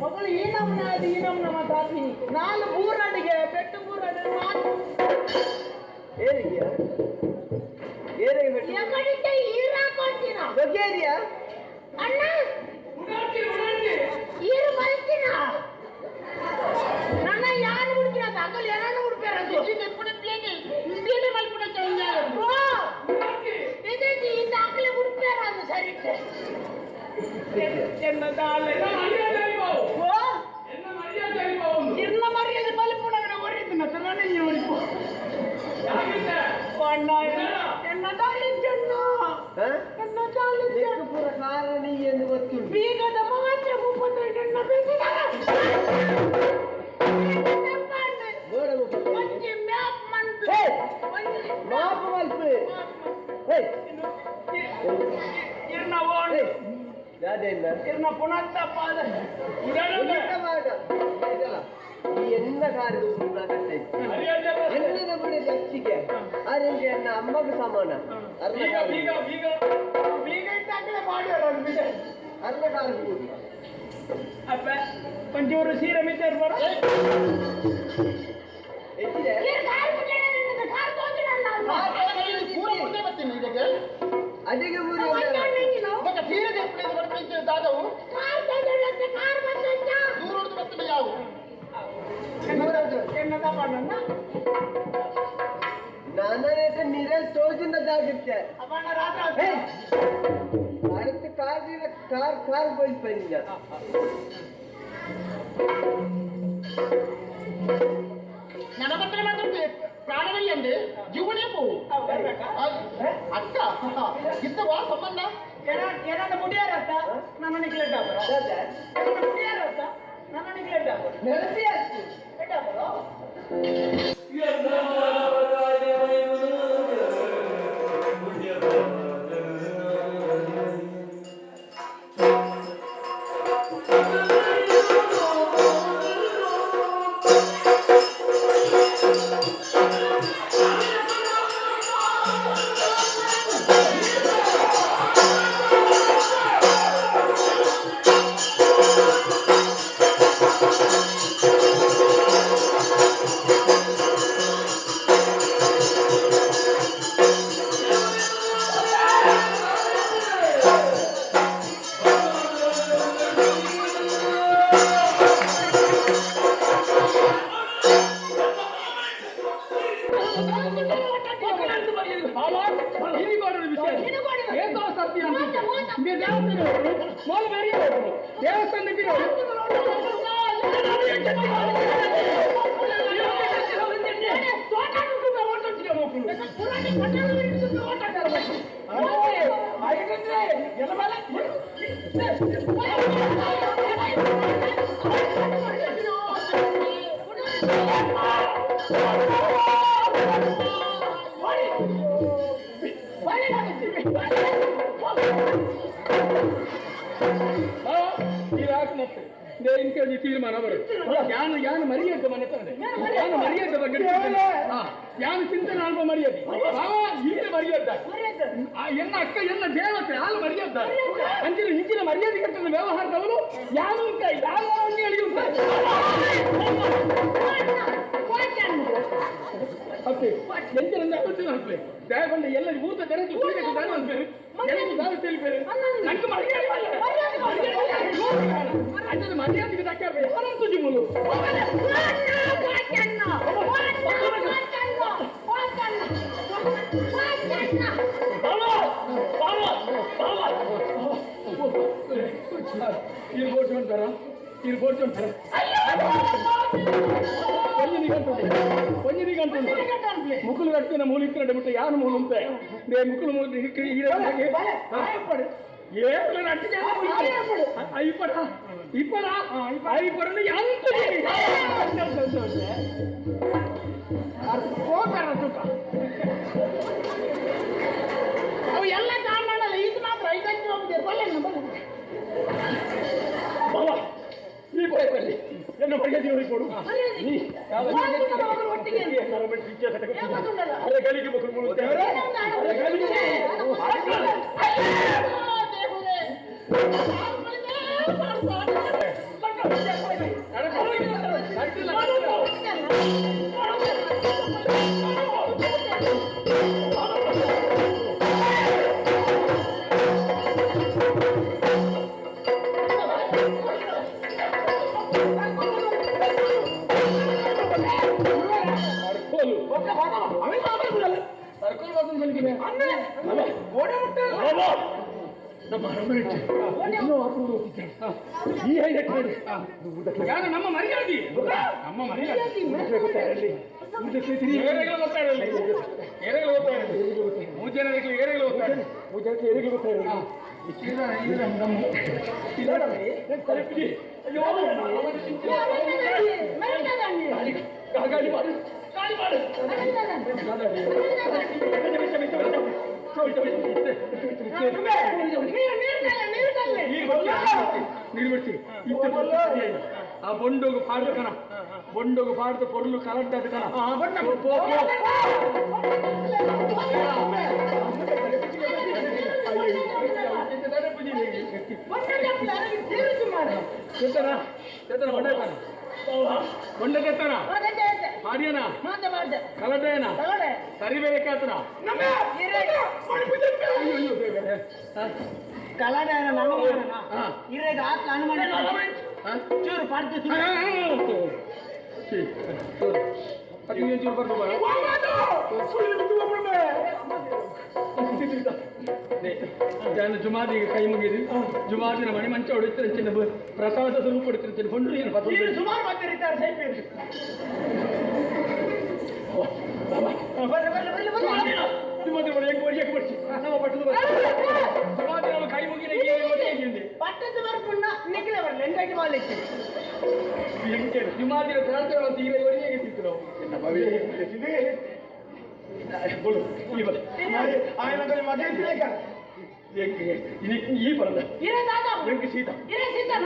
ಮಗಳು ಈ ನಮ್ನ ಅದು ಈ ನಮ್ನ ಮಾತಾಡ್ತೀನಿ ನಾನು ಬೂರಡಿಗೆ ಪೆಟ್ಟು ಬೂರಡಿ ಮಾತು. ಏರಿಗೆಯ ಏರಿಗೆ ಬಿಟ್ಟು ಎಕಡಿಗೆ ಈರಾಕೊಳ್ತೀನ ಬಗೆಹರಿಯ ಅಣ್ಣ, ಈರು ಮಲ್ತಿನ ನನ್ನ ಯಾರು ಹುಡುಕಿನ ಅಂಗಲ್ ಏನನ್ನು ಹುಡುಕ್ಯಾರ. ಇದು ಅಂಗಲಿ ಹುಡುಕ್ಯಾರ ಅದು ಸರಿ. ಓ, ಇರ್ನ ಮರ್ಯಾದೆ ಬಲಿಪುಣಗನ ಒರಿದಿನ ತಿನ್ನಣಿ ಒರಿಪು ಅಣ್ಣ. ಎನ್ನ ದಾಳಿ ಚೆನ್ನ ಎನ್ನ ದಾಳಿ ಚೆನ್ನ. ಪೂರ ಕಾರಣ ಎಂದು ಗೊತ್ತುಂಟು. ಬೀಗದ ಮಾತ್ರ 32 ಎಣ್ಣ ಬೇಸಿದಾಗ ನೋಡ 35. ಒಂಜಿ ಮ್ಯಾಪ್ ಮನ್ಪು. ಹೇ! ಒಂಜಿ ಮಾಪು ಮಲ್ಪು. ಹೇ. ಇರ್ನ ಓಣ್. ಹೇ, ದಾದೆಲ್ಲ ಇರ್ನ ಪುನತ್ತ ಪಾದ. ಎಂತ ಮಾಡ ಆಯ್ತಲ್ಲ? ಈ ಎಲ್ಲ ಕಾರ್ಯದ ಕಟ್ಟೆ ಎಣ್ಣದ ಬುಡದ ಅಚ್ಚಿಗೆ ಆರೆಂಜೆ ಅಣ್ಣ ಅಮ್ಮಗ ಸಮಾನ ಅರ್ಧ ಬೀಗ ಕಾಲು. ಬೀಗ ಬೀಗ. ಬೀಗ ಇದ್ದಾಗಲೇ ಮಾಡ್ಯಾರ ಅವ್ರು ಬೀಗ. ಅರ್ಧ ಕಾಲು ಕೂಡಿ. ಅಪ್ಪ ಒಂಚೂರು ಸೀರೆ ಮಿಚ್ಚರ್ ಬರ. ಎಷ್ಟಿದೆ? ಪೂರ ಮುಂದೆ ಬರ್ತೀನಿ ಇದಕ್ಕೆ. ಅಡಿಗೆ ಊರು ಎಲ್ಲ. ಬೊಕ ಸೀರೆ ದೇಪುನ ಬರ್ತೀನಿ ದಾದವು ದೂರ ಹೊಡೆದು ಬರ್ತೀನಿ ಯಾವು. ನಾನೈತೆ ನೀರಲ್ಲಿ ತೋಜಿನ ಜಾಗಕ್ಕೆ. ಹೇ! அடுத்த கார் கார் கார் போய் பண்ணீங்க. ನನ್ನ ಹತ್ರ ಮಾತ್ರ ಪ್ರಾಣವಲ್ಲಿ ಅಂದೆ ಜೀವನೇ ಪೋವು ಅಕ್ಕ ಇತ್ತ ವಾ ಸಂಬಂಧ. ಏನಾದ ಮುಡಿಯಾರತ್ತ ನನ್ನ ನಿಕ್ಲೆಟ್ ಆಪರ. ಏನಾದ ಮುಡಿಯಾರತ್ತ ನನ್ನ ನಿಕ್ಲೆಟ್ ಆಪರ. ನೆನಪಿ ಆಯ್ತು. ಎಟ್ಟಾಪರ. ದೇವಸ್ಥಾನಕ್ಕೆ ಮತ್ತೆ ಇಂಕೆ ತೀರ್ಮಾನ ಬರುತ್ತೆ. ಯಾನು ಯಾನು ಮರ್ಯಾದೆ ಮನೆ ತಂದೆ ಯಾನು ಮರ್ಯಾದೆ ಬಗ್ಗೆ ಯಾನು ಚಿಂತನೆ ಅಲ್ಪ ಮರ್ಯಾದೆ ಈಗ ಮರ್ಯಾದೆ ಎನ್ನ ಅಕ್ಕ ಎನ್ನ ದೇವತೆ ಹಾಲು ಮರ್ಯಾದ ಅಂಚಿನ ಇಂಚಿನ ಮರ್ಯಾದೆ ಕಟ್ಟದ ವ್ಯವಹಾರದವನು ಯಾನು ಅಂತ ಯಾರು ಹೇಳಿ ಅತ್ತೆ ಎಂಚಿನ ಅನ್ಪಲೆ ದಯಗೊಂಡು ಎಲ್ಲ ಊತ ತೆರೆದು ಕುಡಿಬೇಕು ದಾನ ಅನ್ಪೇರು ಎಲ್ಲರಿಗೂ ದಾನ ತಿಳಿಪೇರು ನಂಗೆ ಮರ್ಯಾದೆ ಅಂಚಿನ ಮರ್ಯಾದೆಗೆ ತಕ್ಕ ಯಾರಂತೂ ಜಿಮ್ಮಲು. ಇದು ಬೋರ್ಚುಂಟಾರ ಇದು ಬೋರ್ಚುಂಟಾರ ಒಂಜಿನಿ ಗಂಟು ಒಂಜಿನಿ ಗಂಟು ಮುಕುಲು ಕಟ್ಟಿನ ಮೂಲಿಕ್ಕರೆ ಬಿಟ್ಟು ಯಾರು ಮೂಲು ಅಂತೆ they ಮುಕುಲು ಮೂಲು ಐಪಡ ಇಪ್ಪಡ ಐಪಡ ಯಾರು. ಅವು ಎಲ್ಲ ಕಾಣಲ್ಲ ಇದು ಮಾತ್ರ ಐದೈದು ಹೋಗಿದೆ ಬಲ್ಲ ಬಲ್ಲ ಬಾವ ಈ ಬಾಯ್ ಬಲ್ಲಿ ಎನ್ನ ಮರ್ಯಾದೆ ನೋಡಿಕೊಡು ನೀ ಒಟ್ಟಿಗೆ ಅರೆ ಗಲಿಗೆ ಮಕ್ಕಳು ಮುಳುತ್ತೆ ಅರೆ ಗಲಿಗೆ ನಮ್ಮ ನಮ್ಮ ಮರ್ಯಾದೆ ನಮ್ಮ ಮರ್ಯಾದೆ ಏರೆಗಳು ಗೊತ್ತಾ ಇರಲಿ ಏರೆಗಳು ಗೊತ್ತಾ ಇರಲಿ ಮೂರು ಜನರಿಗೆ ಏರೆಗಳು ಗೊತ್ತಾ ಇರಲಿ ಮೂರು ಜನಕ್ಕೆ ಏರೆಗಳು ಗೊತ್ತಾ ಇರಲಿ ಗಾಳಿ ಮಾಡು ಗಾಳಿ ಮಾಡು ನೀರು ಬಿಡ್ಸಿ ಆ ಬೊಂಡೋಗು ಪಾಡ್ದು ಕಣ ಬೊಂಡೋಗು ಪಾಡ್ದು ಪೊರ್ಲು ಕಲಡ್ಡದು ಕಣ ಚೆತ್ತನ ಚೆತ್ತನ ಬೊಂಡ ಬೊಂಡ ಚೆತ್ತನ ಮಾಡಿಯನ ಕಲಡ್ಡೇನ ಸರಿ ಬೇರೆ ಕೇಳ್ತಾನ ಕಲಡ ಇರೇಗ ಆತ್ಲ ಅನುಮಾನ ಚೂರು ಪಡ್ದು ಚೂರು ಬರ್ದು ಜುಮಾದಿಗೆ ಕೈ ಮುಗಿದು ಜುಮಾದಿನ ಮಣಿ ಮಂಚ ಹೊಡಿತಾರೆ ಚಿನ್ನ ಪ್ರಸಾದ ಸ್ವರೂಪ ಹೊಡಿತಾರೆ ಹೊಂಡ್ರು ಏನು ನೀರು ಸುಮಾರು ಬಂದಿರ್ತಾರೆ ಸೈಪೇರು ಬರ್ರಿ ಬರ್ರಿ ಬರ್ರಿ ಬರ್ರಿ ಜುಮಾದಿ ಮಣಿ ಹೆಂಗ್ ಬರಿ ಬರ್ಸಿ ನಮ್ಮ ಪಟ್ಟದ ಜುಮಾದಿ ನಮ್ಮ ಕೈ ಮುಗಿದ ಪಟ್ಟದ ಬರ್ಪುಣ್ಣ ನಿಖಿಲ ಬರ್ಲಿ ಎಂಕೈಟಿ ಮಾಲಿಕ್ಕೆ ಜುಮಾದಿನ ಪ್ರಾರ್ಥನೆ ತೀರ ಒರಿಯಾಗಿ ಸಿಕ್ತು ಬೋಲು ಈ ಬರ ಈ ಬರಲ್ಲ ಇರೇ ದಾದಾ ಎಂಕ್ ಸೀತಾ ಇರೇ ಸೀತಾನ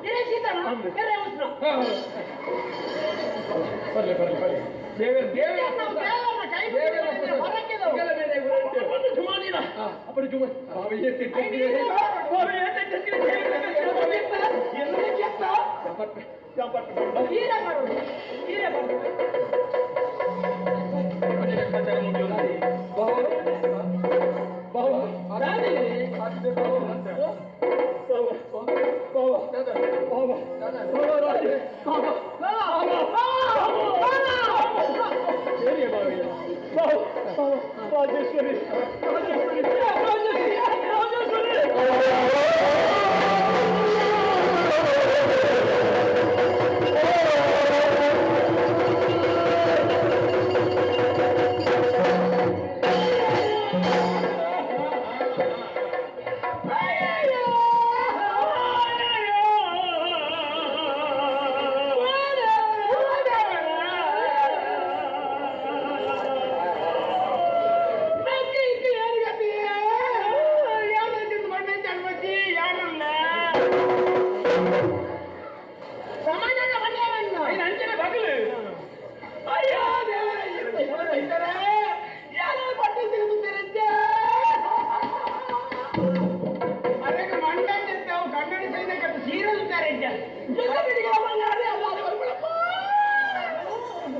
ಇರೇ ಸೀತಾನ ಇರೇ ಉಸ್ನ ಬರ್ಲಿ ಬರ್ಲಿ ಬರ್ಲಿ ದೇವರ ದೇವರ ನಾವು ದೇವರನ್ನ ಕೈ ದೇವರ ಹೊರಕ್ಕಿದವು ಜುಮಾದಿನ ಅಪ್ಪಡಿ ಜುಮಾ ಬಾವಿ ಹೀರೆ ಬರೋದು ಹೀರೆ ಬರೋದು ರಾಜೇಶ್ವರಿ ರಾಜೇಶ್ವರಿ ರಾಜೇಶ್ವರಿ ರಾಜೇಶ್ವರಿ.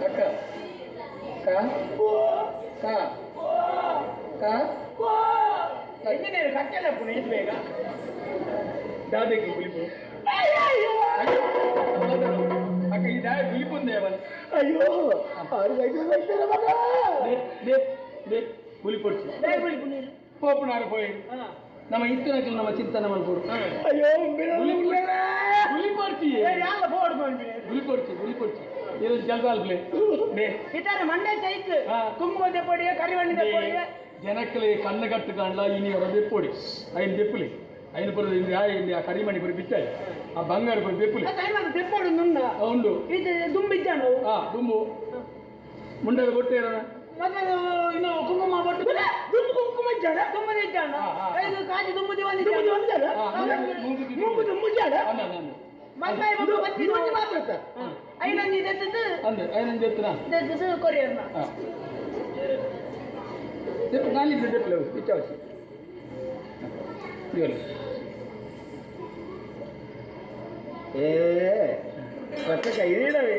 ಅಕ್ಕ ಕ ಕ ಕ ದಾದೆಗೆ ಗುಲಿಪು ಅಕ್ಕ ಈ ದಾಯ ಗುಲಿಪುಂದೆ ಅವನು. ಅಯ್ಯೋ ಆರು ವೈದ್ಯರು ವೈದ್ಯರ ಮಗ. ಲೇ ಲೇ ಲೇ ಗುಲಿಪೊಡ್ಚಿ ಪೋಪುನಾರು ಪೋಯಿ ನಮ್ಮ ಇತ್ತಿನಕಲ್ ನಮ್ಮ ಚಿಂತನೆ ಮಲ್ಪೋಡು. ಅಯ್ಯೋ ಗುಲಿಪೊಡ್ಚಿ ಗುಲಿಪೊಡ್ಚಿ ಗುಲಿಪೊಡ್ಚಿ ಇದು ಜಲ್ದಾಲ್ಪ್ಲೆ ಲೇ. ಇದ್ದಾರೆ ಮಂಡೆ ಸೈಕ್ ಹಾ. ಕುಂಕುಮ ದೆಪ್ಪಡಿಯ ಕರಿವಣ್ಣಿ ದೆಪ್ಪಡಿಯ. ಜನಕ್ಕಲೆ ಕಣ್ಣು ಕಟ್ಟು ಕಾಣ್ಲ ಇನಿ ಹೊರ ದೆಪ್ಪೊಡಿ ಐನ್ ದೆಪ್ಪುಲಿ ಐನ್ ಪುರ ಇಂದು ಆ ಇಲ್ಲಿ ಆ ಕರಿಮಣಿ ಪುರ ಬಿಚ್ಚಾಯಿ ಆ ಬಂಗಾರ ಪುರ ದೆಪ್ಪುಲಿ. ದೆಪ್ಪಡು ನುಂಡ. ಉಂಡು. ಇದು ದುಂಬಿದ್ದಾನು. ಹಾ ದುಂಬು ಮುಂಡದ ಕೊಟ್ಟೆ. ಮತ್ತೆ ಇನ್ನು ಕುಂಕುಮ ಬೊಟ್ಟು ದುಂಬು ಕುಂಕುಮ ಇಜ್ಜಾಡ ದುಂಬು ಇಜ್ಜಾಂಡ ಐದು ಕಾಜಿ ದುಂಬು ದಿವಂದಿ ದುಂಬು ದಿವಂದಿ ಮೂಗು ಮೂಗು ದುಂಬು ಇಜ್ಜಾಡ ಅಂದ ಅಂದ ಮಲ್ಪಾಯಿ ಬೊಕ್ಕ ಬತ್ತಿ ಇದು ಒಂಜಿ ಮಾತ್ರ ಅತ್ತ ಐನೊಂಜಿ ದೆತ್ತದು ಅಂದ ಐನೊಂದು ಎತ್ತನ ದೆತ್ತದು ಕೊರಿಯರ್ನ ಹಾಂ ನಾಲಿದ್ದು ದೆಪ್ಪಲೆ ಇಚ್ಚಾವಸಿ ಇವರು ಏ ಪಕ್ಕ ಕೈ ನೀಡವೆ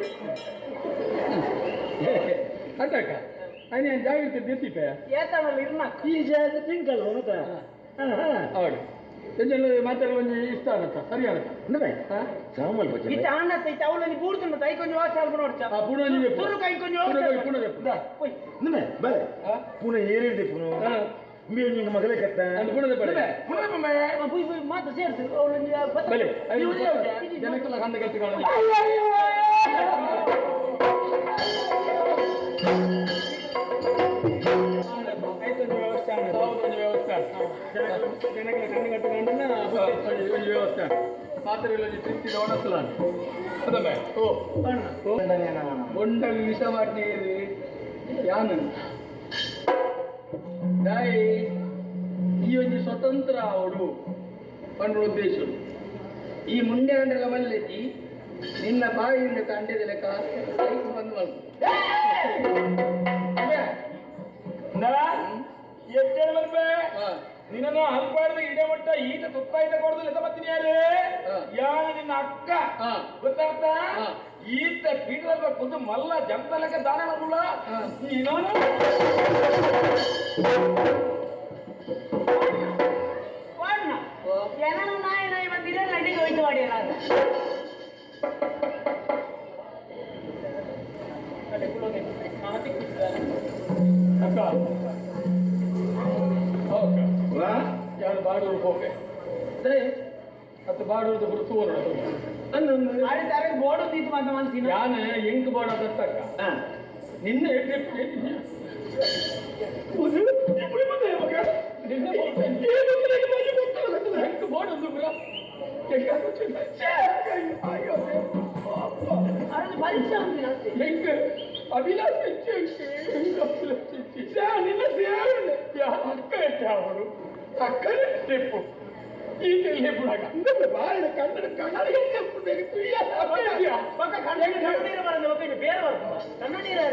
ಅತ್ತಕ್ಕ ಅಯ್ಯ ಜಾಗ್ರತೆ ದೆತ್ತಿಪೆ ಏತಾಣಲ್ಲ ಇರ್ನಾಕ್ ಈ ಜಾಗ ತಿಂಕಲ್ ಮತ್ತ ಹೌದು ಎಂಜಲ್ ಮಾತಾಡ ಒಂಜಿ ಇಷ್ಟ ಆಗತ್ತ ಸರಿ ಆಗತ್ತ ಹಾಂ ಸಾಮಲ್ ಬಚ್ಚ ಇತ್ತ ಅಣ್ಣತ್ತ ಇತ್ತ ಅವಳೊಂಜಿ ಬೂಡ್ತುಂಡ ಕೈ ಕೊಂಚ ವಾಸ ಆಲ್ಪು ನೋಡ್ಚ ಆ ಪುಣ ಒಂಜಿ ದೆಪ್ಪು. ತುರು ಕೈ ಕೊಂಚ ಪುಣ ಹೋಗಿ ಪುಣ ದೆಪ್ಪು. ಹೋಯ್ ನಿಮೆ ಬಲೆ ಆ? ಪುಣ ಏರಿದೆ ಪುಣ ಹಾ. ಮೇ ನಿಂಗ ಮಗಲೇ ಕತ್ತ ಅಂದ್ ಪುಣ ದೆಪ್ಪಡೆ. ಪುಯ್ ಪುಯ್ ಮಾತ ಸೇರ್ತು ಅವಳೊಂಜಿ ಬಲೆ ಐದು ಜನಕ್ಕೆಲ್ಲ ಕಂದ ಕಟ್ಟಿ ಕಾಣೋದು. ವ್ಯವಸ್ಥೆ ಹೌದು, ಒಂದು ವ್ಯವಸ್ಥೆ ಜನಗಳ ಕಣ್ಣು ಕಟ್ಟುಕೊಂಡನ್ನ ಒಂಜಿ ಒಂಜಿ ವ್ಯವಸ್ಥೆ ಮಾತ್ರೆ ಒಂಜಿ ತೃಪ್ತಿ ಒಣಸಲ ಅದಮ್ಮೆ ಓ ಓ ಬೊಂಡಗ್ ವಿಷ ಮಾಡಿ ಯಾನು ದಾಯಿ ಈ ಒಂಜಿ ಸ್ವತಂತ್ರ ಅವಡು ಪಂಡ ಉದ್ದೇಶ ಈ ಮುಂಡೆ ಅಂಡಲ ಮಲ್ಲೆಜ್ಜಿ ನಿನ್ನ ಬಾಯಿಯಿಂದ ಕಂಡಿದ ಲೆಕ್ಕ ಐಕು ಬಂದು ಮಲ್ಪು. ಎಟ್ಟೇಳು ಮಲ್ಪೆ ಹಾ. ನಿನ್ನನ್ನು ಅಲ್ಪಾಡಿದ ಇಡಮಟ್ಟ ಈತ ತುತ್ತಾಯ್ತ ಕೊಡುದಿಲ್ಲ ಅಂತ ಮತ್ತಿನ ಯಾರು ಹಾ. ಯಾರು ನಿನ್ನ ಅಕ್ಕ ಹಾ. ಗೊತ್ತಾಗ್ತಾ ಹಾ. ಈತ ಪೀಠದ ಕುದ್ದು ಮಲ್ಲ ಜಂತ ಲೆಕ್ಕ ದಾನ ಮಾಡ್ಬಿಡ ಹಾ. ನೀನು ವಾಡ್ನ ಏನೋ ನಾಯಿ ನಾಯಿ ಬಂದಿರ ನಡಿಗೆ ಹೋಯ್ತು ವಾಡಿ ನಾನು ಅಕ್ಕ ಓಕೆ ಯಾರು ಬಾಡೂರು ಹೋಗೆ ಅತ್ತ ಬಾಡೂರು ಗುರುತು ಆಡಿ ತಾರಕ್ಕೆ ಬೋರ್ಡ್ ಒಂದಿತ್ತು ಅಂತ ಮನ್ಸಿನ ಯಾನ ಎಂಕ್ ಬಾಡ ದತ್ತಕ್ಕ ನಿನ್ನೆ ಎಂಕ್ ಬೋರ್ಡ್ ಒಂದು ಪುರ ಅದೊಂದು ಪರೀಕ್ಷೆ ಒಂದಿನ ಅಷ್ಟೇ. ಎಂಕ್ ಅಭಿಲಾಷ ನಿನ್ನ ಸೇವೆ ಅಕ್ಕ ಎಟ್ಟೆ ಅವಳು ಅಕ್ಕನೇ ಸ್ಟೆಪ್ಪು ಈ ಬುಡಗ ಬಾಳ ಕನ್ನಡ ಕನ್ನಡ ಪಕ್ಕ ಕಣ್ಣು ನೀರು ಬರಂದು ಪಕ್ಕ ಇದು ಬೇರೆ ಬರ್ತದೆ ಕಣ್ಣು ನೀರು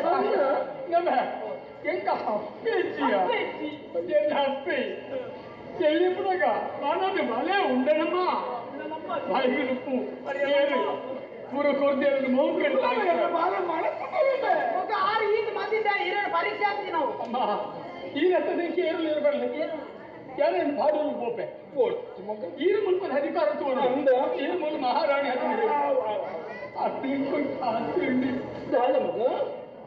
ನಮ್ಮ ಎಂಕ ಅಪ್ಪೇಚಿಯ ಎನ್ನ ಅಪ್ಪೆ ಎಲ್ಲಿ ಬುಡಗ ನಾನದು ಮಲೆ ಉಂಡನಮ್ಮ ಬಾಯಿಗೆ ನುಪ್ಪು ಏರು ಪೂರ ಕೊರ್ದೇರು ಮೌಂಟು ಪಕ್ಕ ಆರು ಈತ ಮಂದಿದ್ದ ಹಿರಿಯರ ಪರೀಕ್ಷೆ ಆಗ್ತೀವಿ ನಾವು ಅಮ್ಮ ಈ ರಥದಕ್ಕೆ ಏರಲು ಇರಬಾರದು ಯಾರೇನು ಬಾಡೂರು ಗೋಪೆ ಈರು ಮುಲ್ಪದ ಅಧಿಕಾರ ತೋರು ಈರು ಮುಲ್ ಮಹಾರಾಣಿ ಅತಿ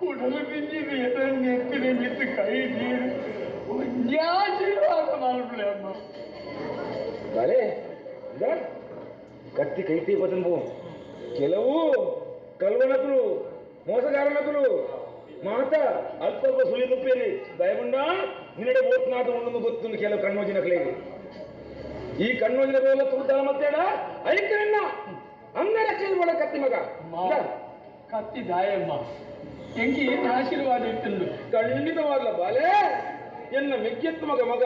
ಉಡಲು ಬಿಂಜಿದೆ ಎದನ್ನು ಎತ್ತಿದೆ ಮಿತ್ತು ಕೈ ನೀರು ಆಶೀರ್ವಾದ ಮಾಡ್ಬಿಡಿ ಅಮ್ಮ ಬಲೆ ಕತ್ತಿ ಕೈತಿ ಬದನ್ಬು ಕೆಲವು ಕಲ್ವನಕುಲು ಮೋಸಗಾರನಕುಲು ಮಾತ ಅಲ್ಪ ಅಲ್ಪ ಸುಳಿ ನುಪ್ಪೇರಿ ದಯಗುಂಡ ನಿನ್ನಡೆ ಓತ್ನಾಟ ಉಂಡು ಗೊತ್ತು ಕೆಲವು ಕಣ್ಣೋಜಿನ ಕಲೆಗೆ ಈ ಕಣ್ಣೋಜಿನ ಬೇಲ ತುರ್ದಾಳ ಮತ್ತೇಡ ಐಕರನ್ನ ಅಂಗರಕ್ಷಣೆ ಒಳ ಕತ್ತಿ ಮಗ ಅಮ್ಮ, ಕತ್ತಿ ದಾಯಮ್ಮ ಎಂಕಿ ಏನು ಆಶೀರ್ವಾದ ಇತ್ತು ಖಂಡಿತವಾಗ್ಲ ಬಾಲೆ ಎನ್ನ ಮೆಗ್ಗೆತ್ತು ಮಗ ಮಗ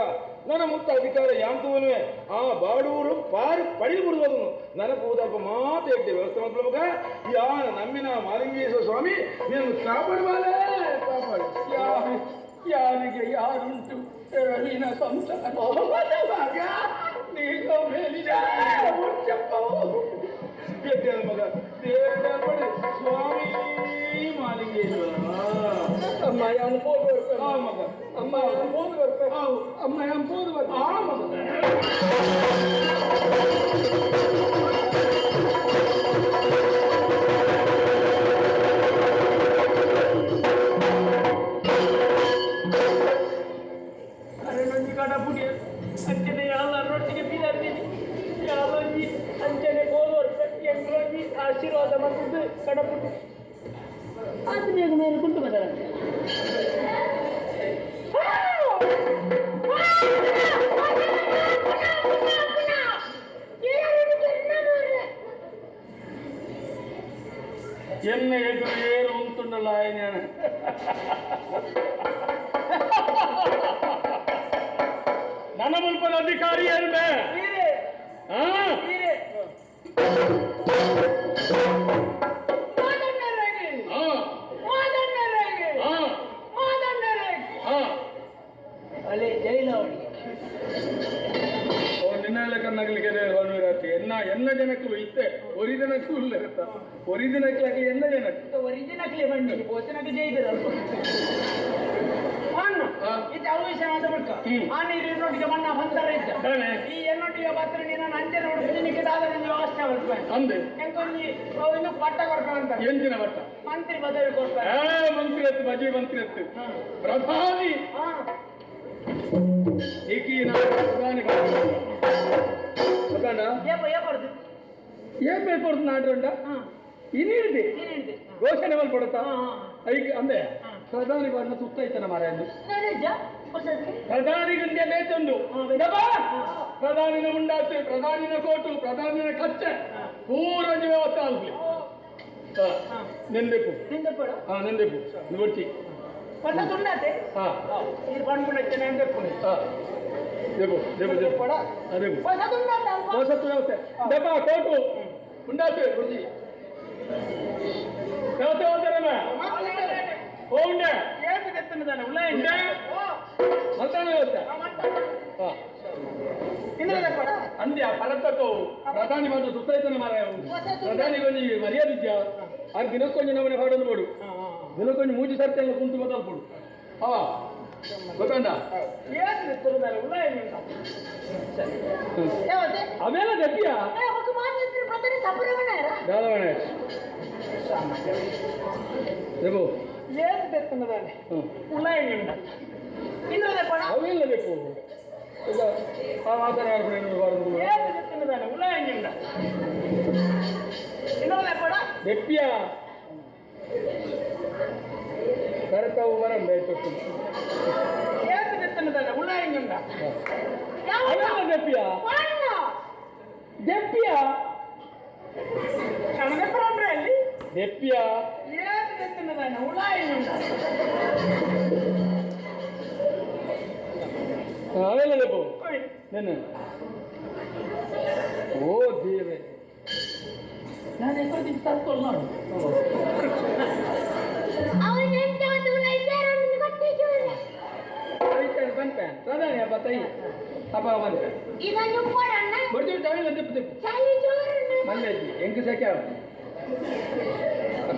ನನ್ನ ಮುತ್ತ ಅಧಿಕಾರ ಯಾಂತುವನುವೆ ಆ ಬಾಡೂರು ಪಾರು ಪಡೆದು ಬಿಡುವುದು ನನ್ನ ಪೂದಲ್ಪ ಮಾತು ಎಡ್ಡೆ ವ್ಯವಸ್ಥೆ ಮಕ್ಕಳ ಮಗ ಯಾನ ನಮ್ಮಿನ ಮಾಲಿಂಗೇಶ್ವರ ಸ್ವಾಮಿ ನೀನು ಕಾಪಾಡು ಬಾಲೆ ಕಾಪಾಡು ಯಾರು ಯಾರಿಗೆ ಯಾರುಂಟು ರವೀನ ಸಂಸಾರ ಮಗ ನೀನು ಮೇಲಿನ ಎಡ್ಡೆ ಮಗ ದೇವರ ಸ್ವಾಮಿ ಮಾಲಿಂಗೇಶ್ವರ ಅಮ್ಮ ಯಾನು ಪೋದು ಬರ್ಪೆ ಆ ಮಗ ಅಮ್ಮ ಯಾನು ಪೋದು ಬರ್ಪೆ ಅಮ್ಮ ಯಾನು ಪೋದು ಬರ್ಪೆ ಆ ಮಗ ಅರೆ ನಂಜಿ ಕಾಡ ಪುಡಿ ಅಂಚನೆ ಯಾಲ ರೊಟ್ಟಿಗೆ ಬೀದಾರ್ತೀನಿ ಯಾಲೊಂಜಿ ಅಂಚನೆ ಗೋದೋರ್ ಎಂಗ್ಲೊಂಜಿ ಆಶೀರ್ವಾದ ಮತ್ತಿದ್ದು ಕಡಪುಟಿ ಆತ ಬೇಗ ಮೇಲೆ ಕುಂಟು ಬದಲ ಎನ್ನ ಎದುರು ಏರು ಉಂಟುಂಡಲ್ಲ ನಾನು ಮುಲ್ಪದ ಅಧಿಕಾರಿ ಏರ್ಬೆ ಅಲೆ ಜೈಲವಳಿಗೆ ನಿನ್ನ ಕನ್ನಗಲಿಗೆ ಎನ್ನ ಎನ್ನ ಜನಕ್ಕೂ ಇತ್ತೆ ಒರಿದಿನಕ್ಕೂ ಇಲ್ಲ ಇರುತ್ತ ಒರಿದಿನಕ್ಕೆ ಎನ್ನ ಜನಕ್ಕೆ ಒರಿಜಿನಕ್ಲೆ ಬಣ್ಣಿ ಬೋಚನಕ್ಕೆ ಜೈದರು ಅಣ್ಣ ಇದು ಅವು ವಿಷಯ ಮಾತಾಡ್ಕ ಆ ನೀರು ಇನ್ನೊಟ್ಟಿಗೆ ಮಣ್ಣ ಬಂದರ ಇದ್ದ ಈ ಎನ್ನೊಟ್ಟಿಗೆ ಬತ್ರ ನೀನು ಅಂಜನ ಹುಡುಗಿ ನಿಕ್ಕೆ ದಾದ ನಂಗೆ ವ್ಯವಸ್ಥೆ ಮಾಡ್ಬೇಕು ಅಂದೆ ಎಂಕೊಂಜಿ ಇನ್ನು ಪಟ್ಟ ಕೊಡ್ಕೊಂತ ಎಂಜಿನ ಪಟ್ಟ ಮಂತ್ರಿ ಪದವಿ ಕೊಡ್ತಾರೆ ಮಂತ್ರಿ ಎತ್ತು ಬಜಿ ಮಂತ್ರಿ ಎತ್ತು ಪ್ರಧಾನಿ ಏಕಿ ಪ್ರಧಾನಿ ఏ పేపర్ నాటంట ಇನ್ನಿಡ್ದಿ ಘೋಷಣೆ ಮಲ್ಪಡುತ್ತಾ ಐಕ್ ಅಂದೆ ಪ್ರಧಾನಿ ಬಾಡಿನ ತುತ್ತ ಐತನ ಮಾರಾಯ ಪ್ರಧಾನಿ ಗುಂಡೆ ಮೇತುಂಡು ಪ್ರಧಾನಿನ ಮುಂಡಾಸೆ ಪ್ರಧಾನಿನ ಕೋಟು ಪ್ರಧಾನಿನ ಕಚ್ಚೆ ಪೂರಂಜಿ ವ್ಯವಸ್ಥೆ ಆಗ್ಲಿ ನೆಂದೆಪು ಹಾ ನೆಂದೆಪು నువ్వు ದೇಬು ದೇಬು ದೇಬು ದೇಬು ಹೊಸತು ವ್ಯವಸ್ಥೆ ದೆಬ್ಬ ಕೋಟು ఉండాలి గురించి వ్యవస్థ అవుతారమ్మా ఓ ఉండే ఉండే మల్తాన వ్యవస్థ అంతే ఆ పరత్తకు ప్రధాని మాట ಸುತ್ತಾಯ್ತಾನೆ ಮಾರಾಯ ಪ್ರಧಾನಿ ಕೊಂಜಿ ಮರ್ಯಾದೆ ಇದ್ಯಾ ಅದು ದಿನಕ್ಕೊಂಜಿ ನಮ್ಮನೆ ಹಾಡೊಂದು ಬೋಡು ದಿನಕ್ಕೊಂಜಿ ಮೂಜಿ ಸರ್ತಿ ಕುಂತು ಬದಲ್ಪೋಡು ಹಾ ಗೊತ್ತಂಡ ಅವೆಲ್ಲ ದಪ್ಪಿಯಾ ದಾದವಣೆ రేపు లేదు తెస్తున్నదాన్ని ಅವೆಲ್ಲ ಬೇಕು ದೆಪ್ಪಿಯಾ ಕರೆತಾವು ಬರಂಬೆ ಅವೆಲ್ಲ ದೆಪ್ಪಿಯಾ ದೆಪ್ಪಿಯಾ ದೆಪ್ಪಿಯಾ ಅವೆಲ್ಲ ಬೇಕು ನೆನ್ನೆ ಓ ದೇವೆ ನಾನು ಎక్కడ ತರ್ಕೊಳ್ಳ ಪ್ರಧಾನಿ ಹಬ್ಬ ತೈ ಹಬ್ಬ ಬಂತೆ ಬರ್ತೀವಿ ತಮಿಳ್ ತಿಪ್ಪು ತಿಪ್ಪು ಮಲ್ಲೇಜಿ ಎಂಕು ಸೆಕೆ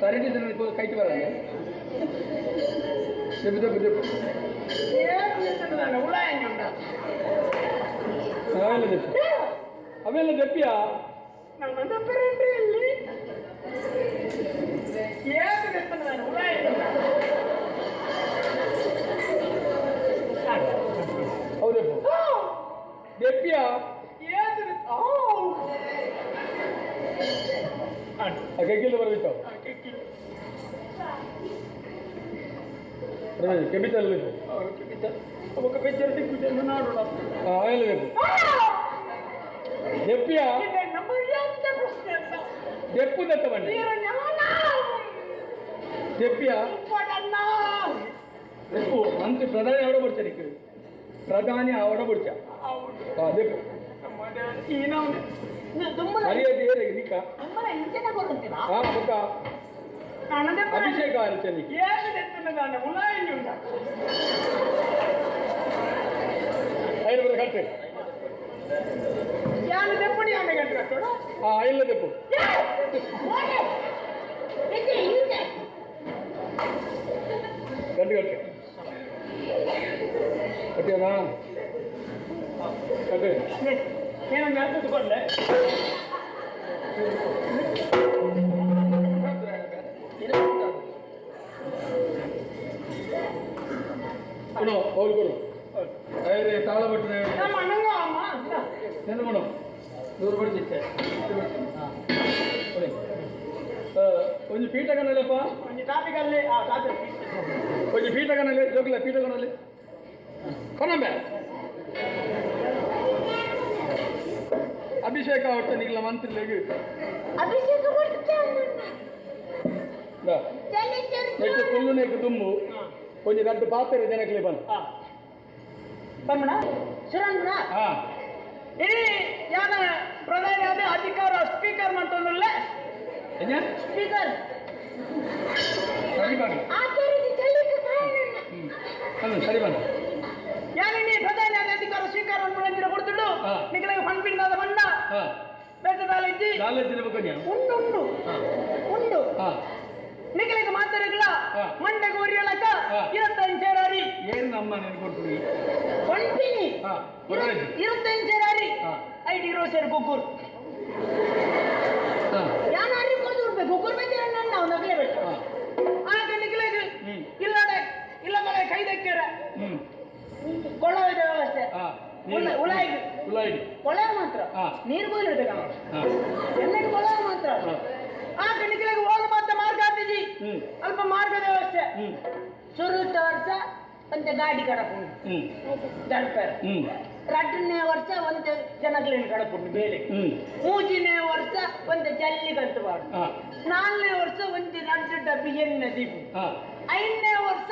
ಸರಿಟಿ ಕೈಟ್ ಬರಲ್ಲ ತಿಪ್ಪು ತಿಪ್ಪು ತಿಪ್ಪು ಅವೆಲ್ಲ ತಿಪ್ಪು ಅವೆಲ್ಲ ದೆಪ್ಪಿಯಾ ಹೌದಪ್ಪ ದೆಪ್ಪಿಯಾ ಕೆಕ್ಕಿಲ್ಲ ಬರಬೇಕು ಕೆಬಿತಲ್ ಬೇಕು ఒక పెద్ద ಅವೆಲ್ಲ ಬೇಕು ದೆಪ್ಪಿಯಾ ದೆಪ್ಪು ದತ್ತ ಬನ್ನಿ ದೆಪ್ಪಿಯಾ ದೆಪ್ಪು ಮಂತ್ರಿ ಪ್ರಧಾನಿ ಆವಡ ಬರ್ತಾರೆ ಪ್ರಧಾನಿ ಆವಡ ಬರ್ಚ ದೆಪ್ಪು ಮರ್ಯಾದೆ ಏರಿಗೆ ನಿಕ್ಕ ಹಾ ಗೊತ್ತಾ ಅಭಿಷೇಕ ಆರಚನಿ ಐದು ಬರ ಕಟ್ಟೆ ಹಾ ಇಲ್ಲ ದೆಪ್ಪು ಕಟ್ಟು ಕಟ್ಟೆ ಕಟ್ಟಿಯನಾ ಕಟ್ಟೆ నేను నేర్చుకోలే ಅವ್ರು ಕೊಡು ಅಯ್ಯರೆ ತಾಳ ಬಿಟ್ಟರೆ ನೆನ ಮೇಡಮ್ ನೂರು ಬಡಿಸಿತ್ತೆ ಕೊಡಿ ಒಂಜಿ ಪೀಠ ಕನಲೆಪ್ಪ ಒಂಜಿ ಟಾಪಿಕಲ್ಲಿ ಆ ಟಾಪಿಕ್ ಒಂಜಿ ಪೀಠ ಕನಲೆ ಜೋಗಿಲ್ಲ ಪೀಠ ಕನಲೆ ಕನಂಬೆ ಅಭಿಷೇಕ ಅವರ್ತ ನಿಗ್ಲ ಮಂತ್ರಿಲೆಗ್ ಅಭಿಷೇಕ ನೆಕ್ಸ್ಟ್ ಕುಳ್ಳು ನೆಕ್ ದುಂಬು ಒಂಜಿ ರಡ್ಡು ಪಾತ್ರೆ ಜನಕ್ಲೆ ಬನ್ ಬಮ್ಮಣ ಸುರೇಂದ್ರ ಇಡೀ ಯಾನ ಪ್ರಧಾನಿ ಆದ ಅಧಿಕಾರ ಸ್ಪೀಕರ್ ಮಂತೊಂದುಲ್ಲ. ಸ್ಪೀಕರ್. ಸರಿ ಬನ್ನಿ. ಸರಿ ಬನ್ನಿ. ಯಾನಿ ಪ್ರಧಾನಿ ಆದ ಅಧಿಕಾರ ಸ್ವೀಕಾರ ಮಂದಿರ ಕೊಡ್ತುಡು. ನಿಗಲಗೆ ಫಂಡ್ ಬಣ್ಣ ಬೇಟದಾಲಜ್ಜಿ ಉಂಡು ಉಂಡು ಉಂಡು. ನಿಗಲಿಗೆ ಮಾತಾಡಲ್ಲ ಮಂಡೆಗೆ ಒರಿಯಲಕ್ಕ 25 ಸೇರಾರಿ. ಏನು ನಮ್ಮ ನೆನಪು ಕೊಡ್ತೀವಿ? ಪಂಪಿನಿ 25 ಸೇರಾರಿ. ಐದು ಇರೋ ಸೇರಿ ಗೊಗ್ಗೂರು ಯಾರು ಅರಿ ಕೊಡ್ದು ಉಡ್ಬೇಕು ಗೊಗ್ಗೂರು ಬಂದಿರ ನನ್ನ ಅವ್ನು ನಗಲೇಬೇಕು. ಆಗ ನಿಗಲಿಗೆ ಇಲ್ಲಡೆ ಇಲ್ಲ ಮನೆ ಕೈ ದಕ್ಕ್ಯಾರ ಕೊಳ್ಳದ ವ್ಯವಸ್ಥೆ ಉಲಾಯಿಗೆ ಕೊಳ ಮಾತ್ರ ನೀರು ಬೋಲಿಡ್ಬೇಕು ಎಣ್ಣೆಗೆ ಕೊಳ ಮಾತ್ರ. ಆ ನಿಗಲಿಗೆ ಹೋಗ ಮಾತ್ರ ಮಾರ್ಗ ಆತಿಜಿ ಅಲ್ಪ ಮಾರ್ಗದ ವ್ಯವಸ್ಥೆ. ಸುರುತ್ತ ವರ್ಷ ಒಂತೆ ಗಾಡಿ ಕಡಪುಂಡು ದರ್ಪೆರ್. ರಡ್ಡನೇ ವರ್ಷ ಒಂತೆ ಜನಗಳಿಗೆ ಕಡಪುಂಡು ಬೇಲೆ. ಮೂಜಿನೇ ವರ್ಷ ಒಂತೆ ಜಲ್ಲಿ ಕಂತು ಬಾಡು. ನಾಲ್ಕನೇ ವರ್ಷ ಒಂಜಿ ರಡ್ಡು ಡಬ್ಬಿ ಎಣ್ಣೆ ದೀಪು. ಐದನೇ ವರ್ಷ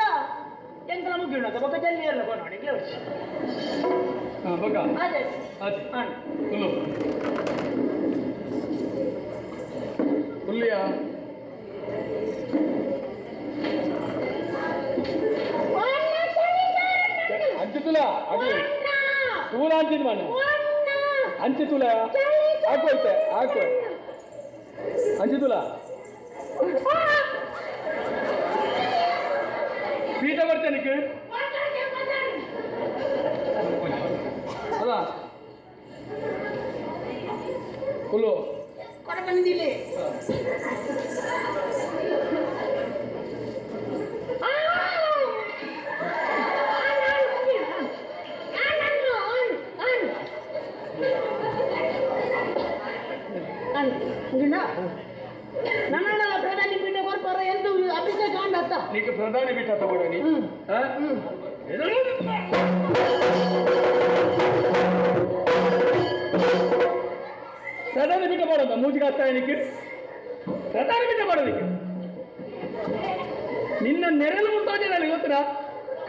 ಎಂಕಲ ಮುಗಿಯುಣದ ಬೊಕ ಜಲ್ಲಿ ಎಲ್ಲ ಕೊನೋಡಿ ವರ್ಷ. ಬೊಕ ಅದೇ ಅದೇ ಹುಲ್ಲು ಹುಲ್ಲಿಯಾ ಅಂಚುತುಲ ಅದು ತೂಲ ಅಂಚಿನ ಮಣ್ಣು ಅಂಚಿತುಲ ಹಾಕೋಯ್ತೆ ಹಾಕು ಅಂಚಿತುಲ ಪೀಠ ಬರ್ತೇನೆ ಅಲ್ಲ ಹುಲ್ಲು ಬಂದಿಲ್ಲ. ನನ್ನಲ್ಲ ಪ್ರಧಾನಿ ಪೀಠ ಕೊರ್ಪಾರ ಎಂದು ಅಭಿಷೇಕ ಅಂಡತ್ತ. ನೀಕ ಪ್ರಧಾನಿ ಪೀಠ ತಗೊಳ್ಳಿ. ಪ್ರಧಾನಿ ಪೀಠ ಮಾಡೋದ ಮೂಜಿಗಾಸ್ತಾಯನಿಕ್ಕೆ ಪ್ರಧಾನಿ ಪೀಠ ಮಾಡೋದಕ್ಕೆ ನಿನ್ನ ನೆರಳು ಮುಂತಾಜನಲ್ಲಿ ಗೊತ್ತಾ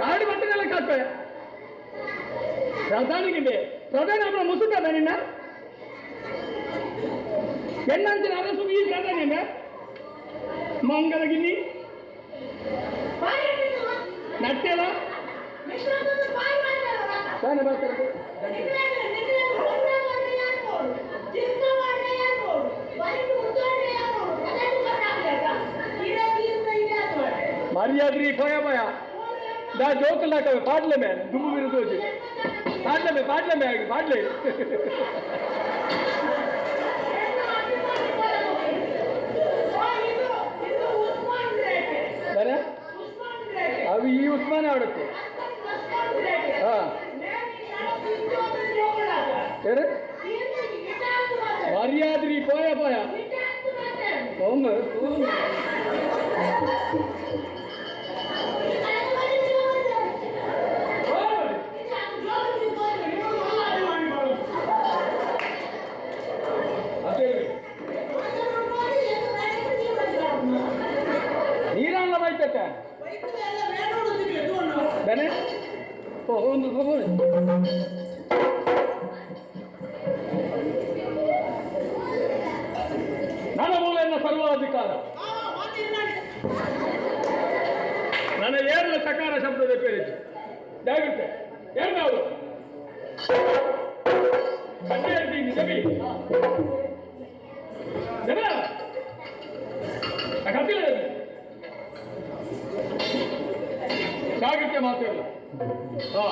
ಕಾಡು ಬಟ್ಟೆನೆಲ್ಲ ಕಾಪೆ ಪ್ರಧಾನಿಗೆ ಪ್ರಧಾನಿ ಒಬ್ಬರ ಮುಸುಕದ ನಿನ್ನ ಎಣ್ಣಂಚಿನ ಅರಸು ಈ ಪ್ರಧಾನಿ ಮಂಗಲಗಿನ್ನಿ ನಟ್ಟೆಲ ತಾನೇ ಬರ್ತಾರೆ. ಮರ್ಯಾದ್ರಿ ಭಯ ಭಯ ದಾ ಜೋಕಲ್ ಹಾಕವೆ ಪಾಡ್ಲೆ ಮೇ ದುಂಬು ಬೀರು ತೋಜಿ ಪಾಡ್ಲೆ ಮೇ ಪಾಡ್ಲೆ ಮೇ ಆಗಿ ಪಾಡ್ಲೆ ಬರ ಅವು ಈ ಉಸ್ಮಾನ ಆಡುತ್ತೆ. ಹಾ ಮರ್ಯಾದ್ರಿ ಪೋಯ ಪೋಯ ಒಮ್ಮೆ ನೀರಲ್ಲ ಬೈತತೆ ಬನೆ ಓ ಒಂದು ನನ್ನ ಮೂಲೆಯನ್ನ ಸರ್ವಾಧಿಕಾರ ನನ್ನ ಏರ್ಲ ಸಕಾರ ಶಬ್ದದ ಪೇರಿದ್ದು ಜಾಗ್ರತೆ ಏರ್ನವರು ಕಣ್ಣೆ ಹೇಳ್ತೀನಿ ಜಬಿ ಜಬ ಕತ್ತಿಲ್ಲ ಜಬಿ ಜಾಗ್ರತೆ ಮಾತಾಡಲ್ಲ. ಹಾ.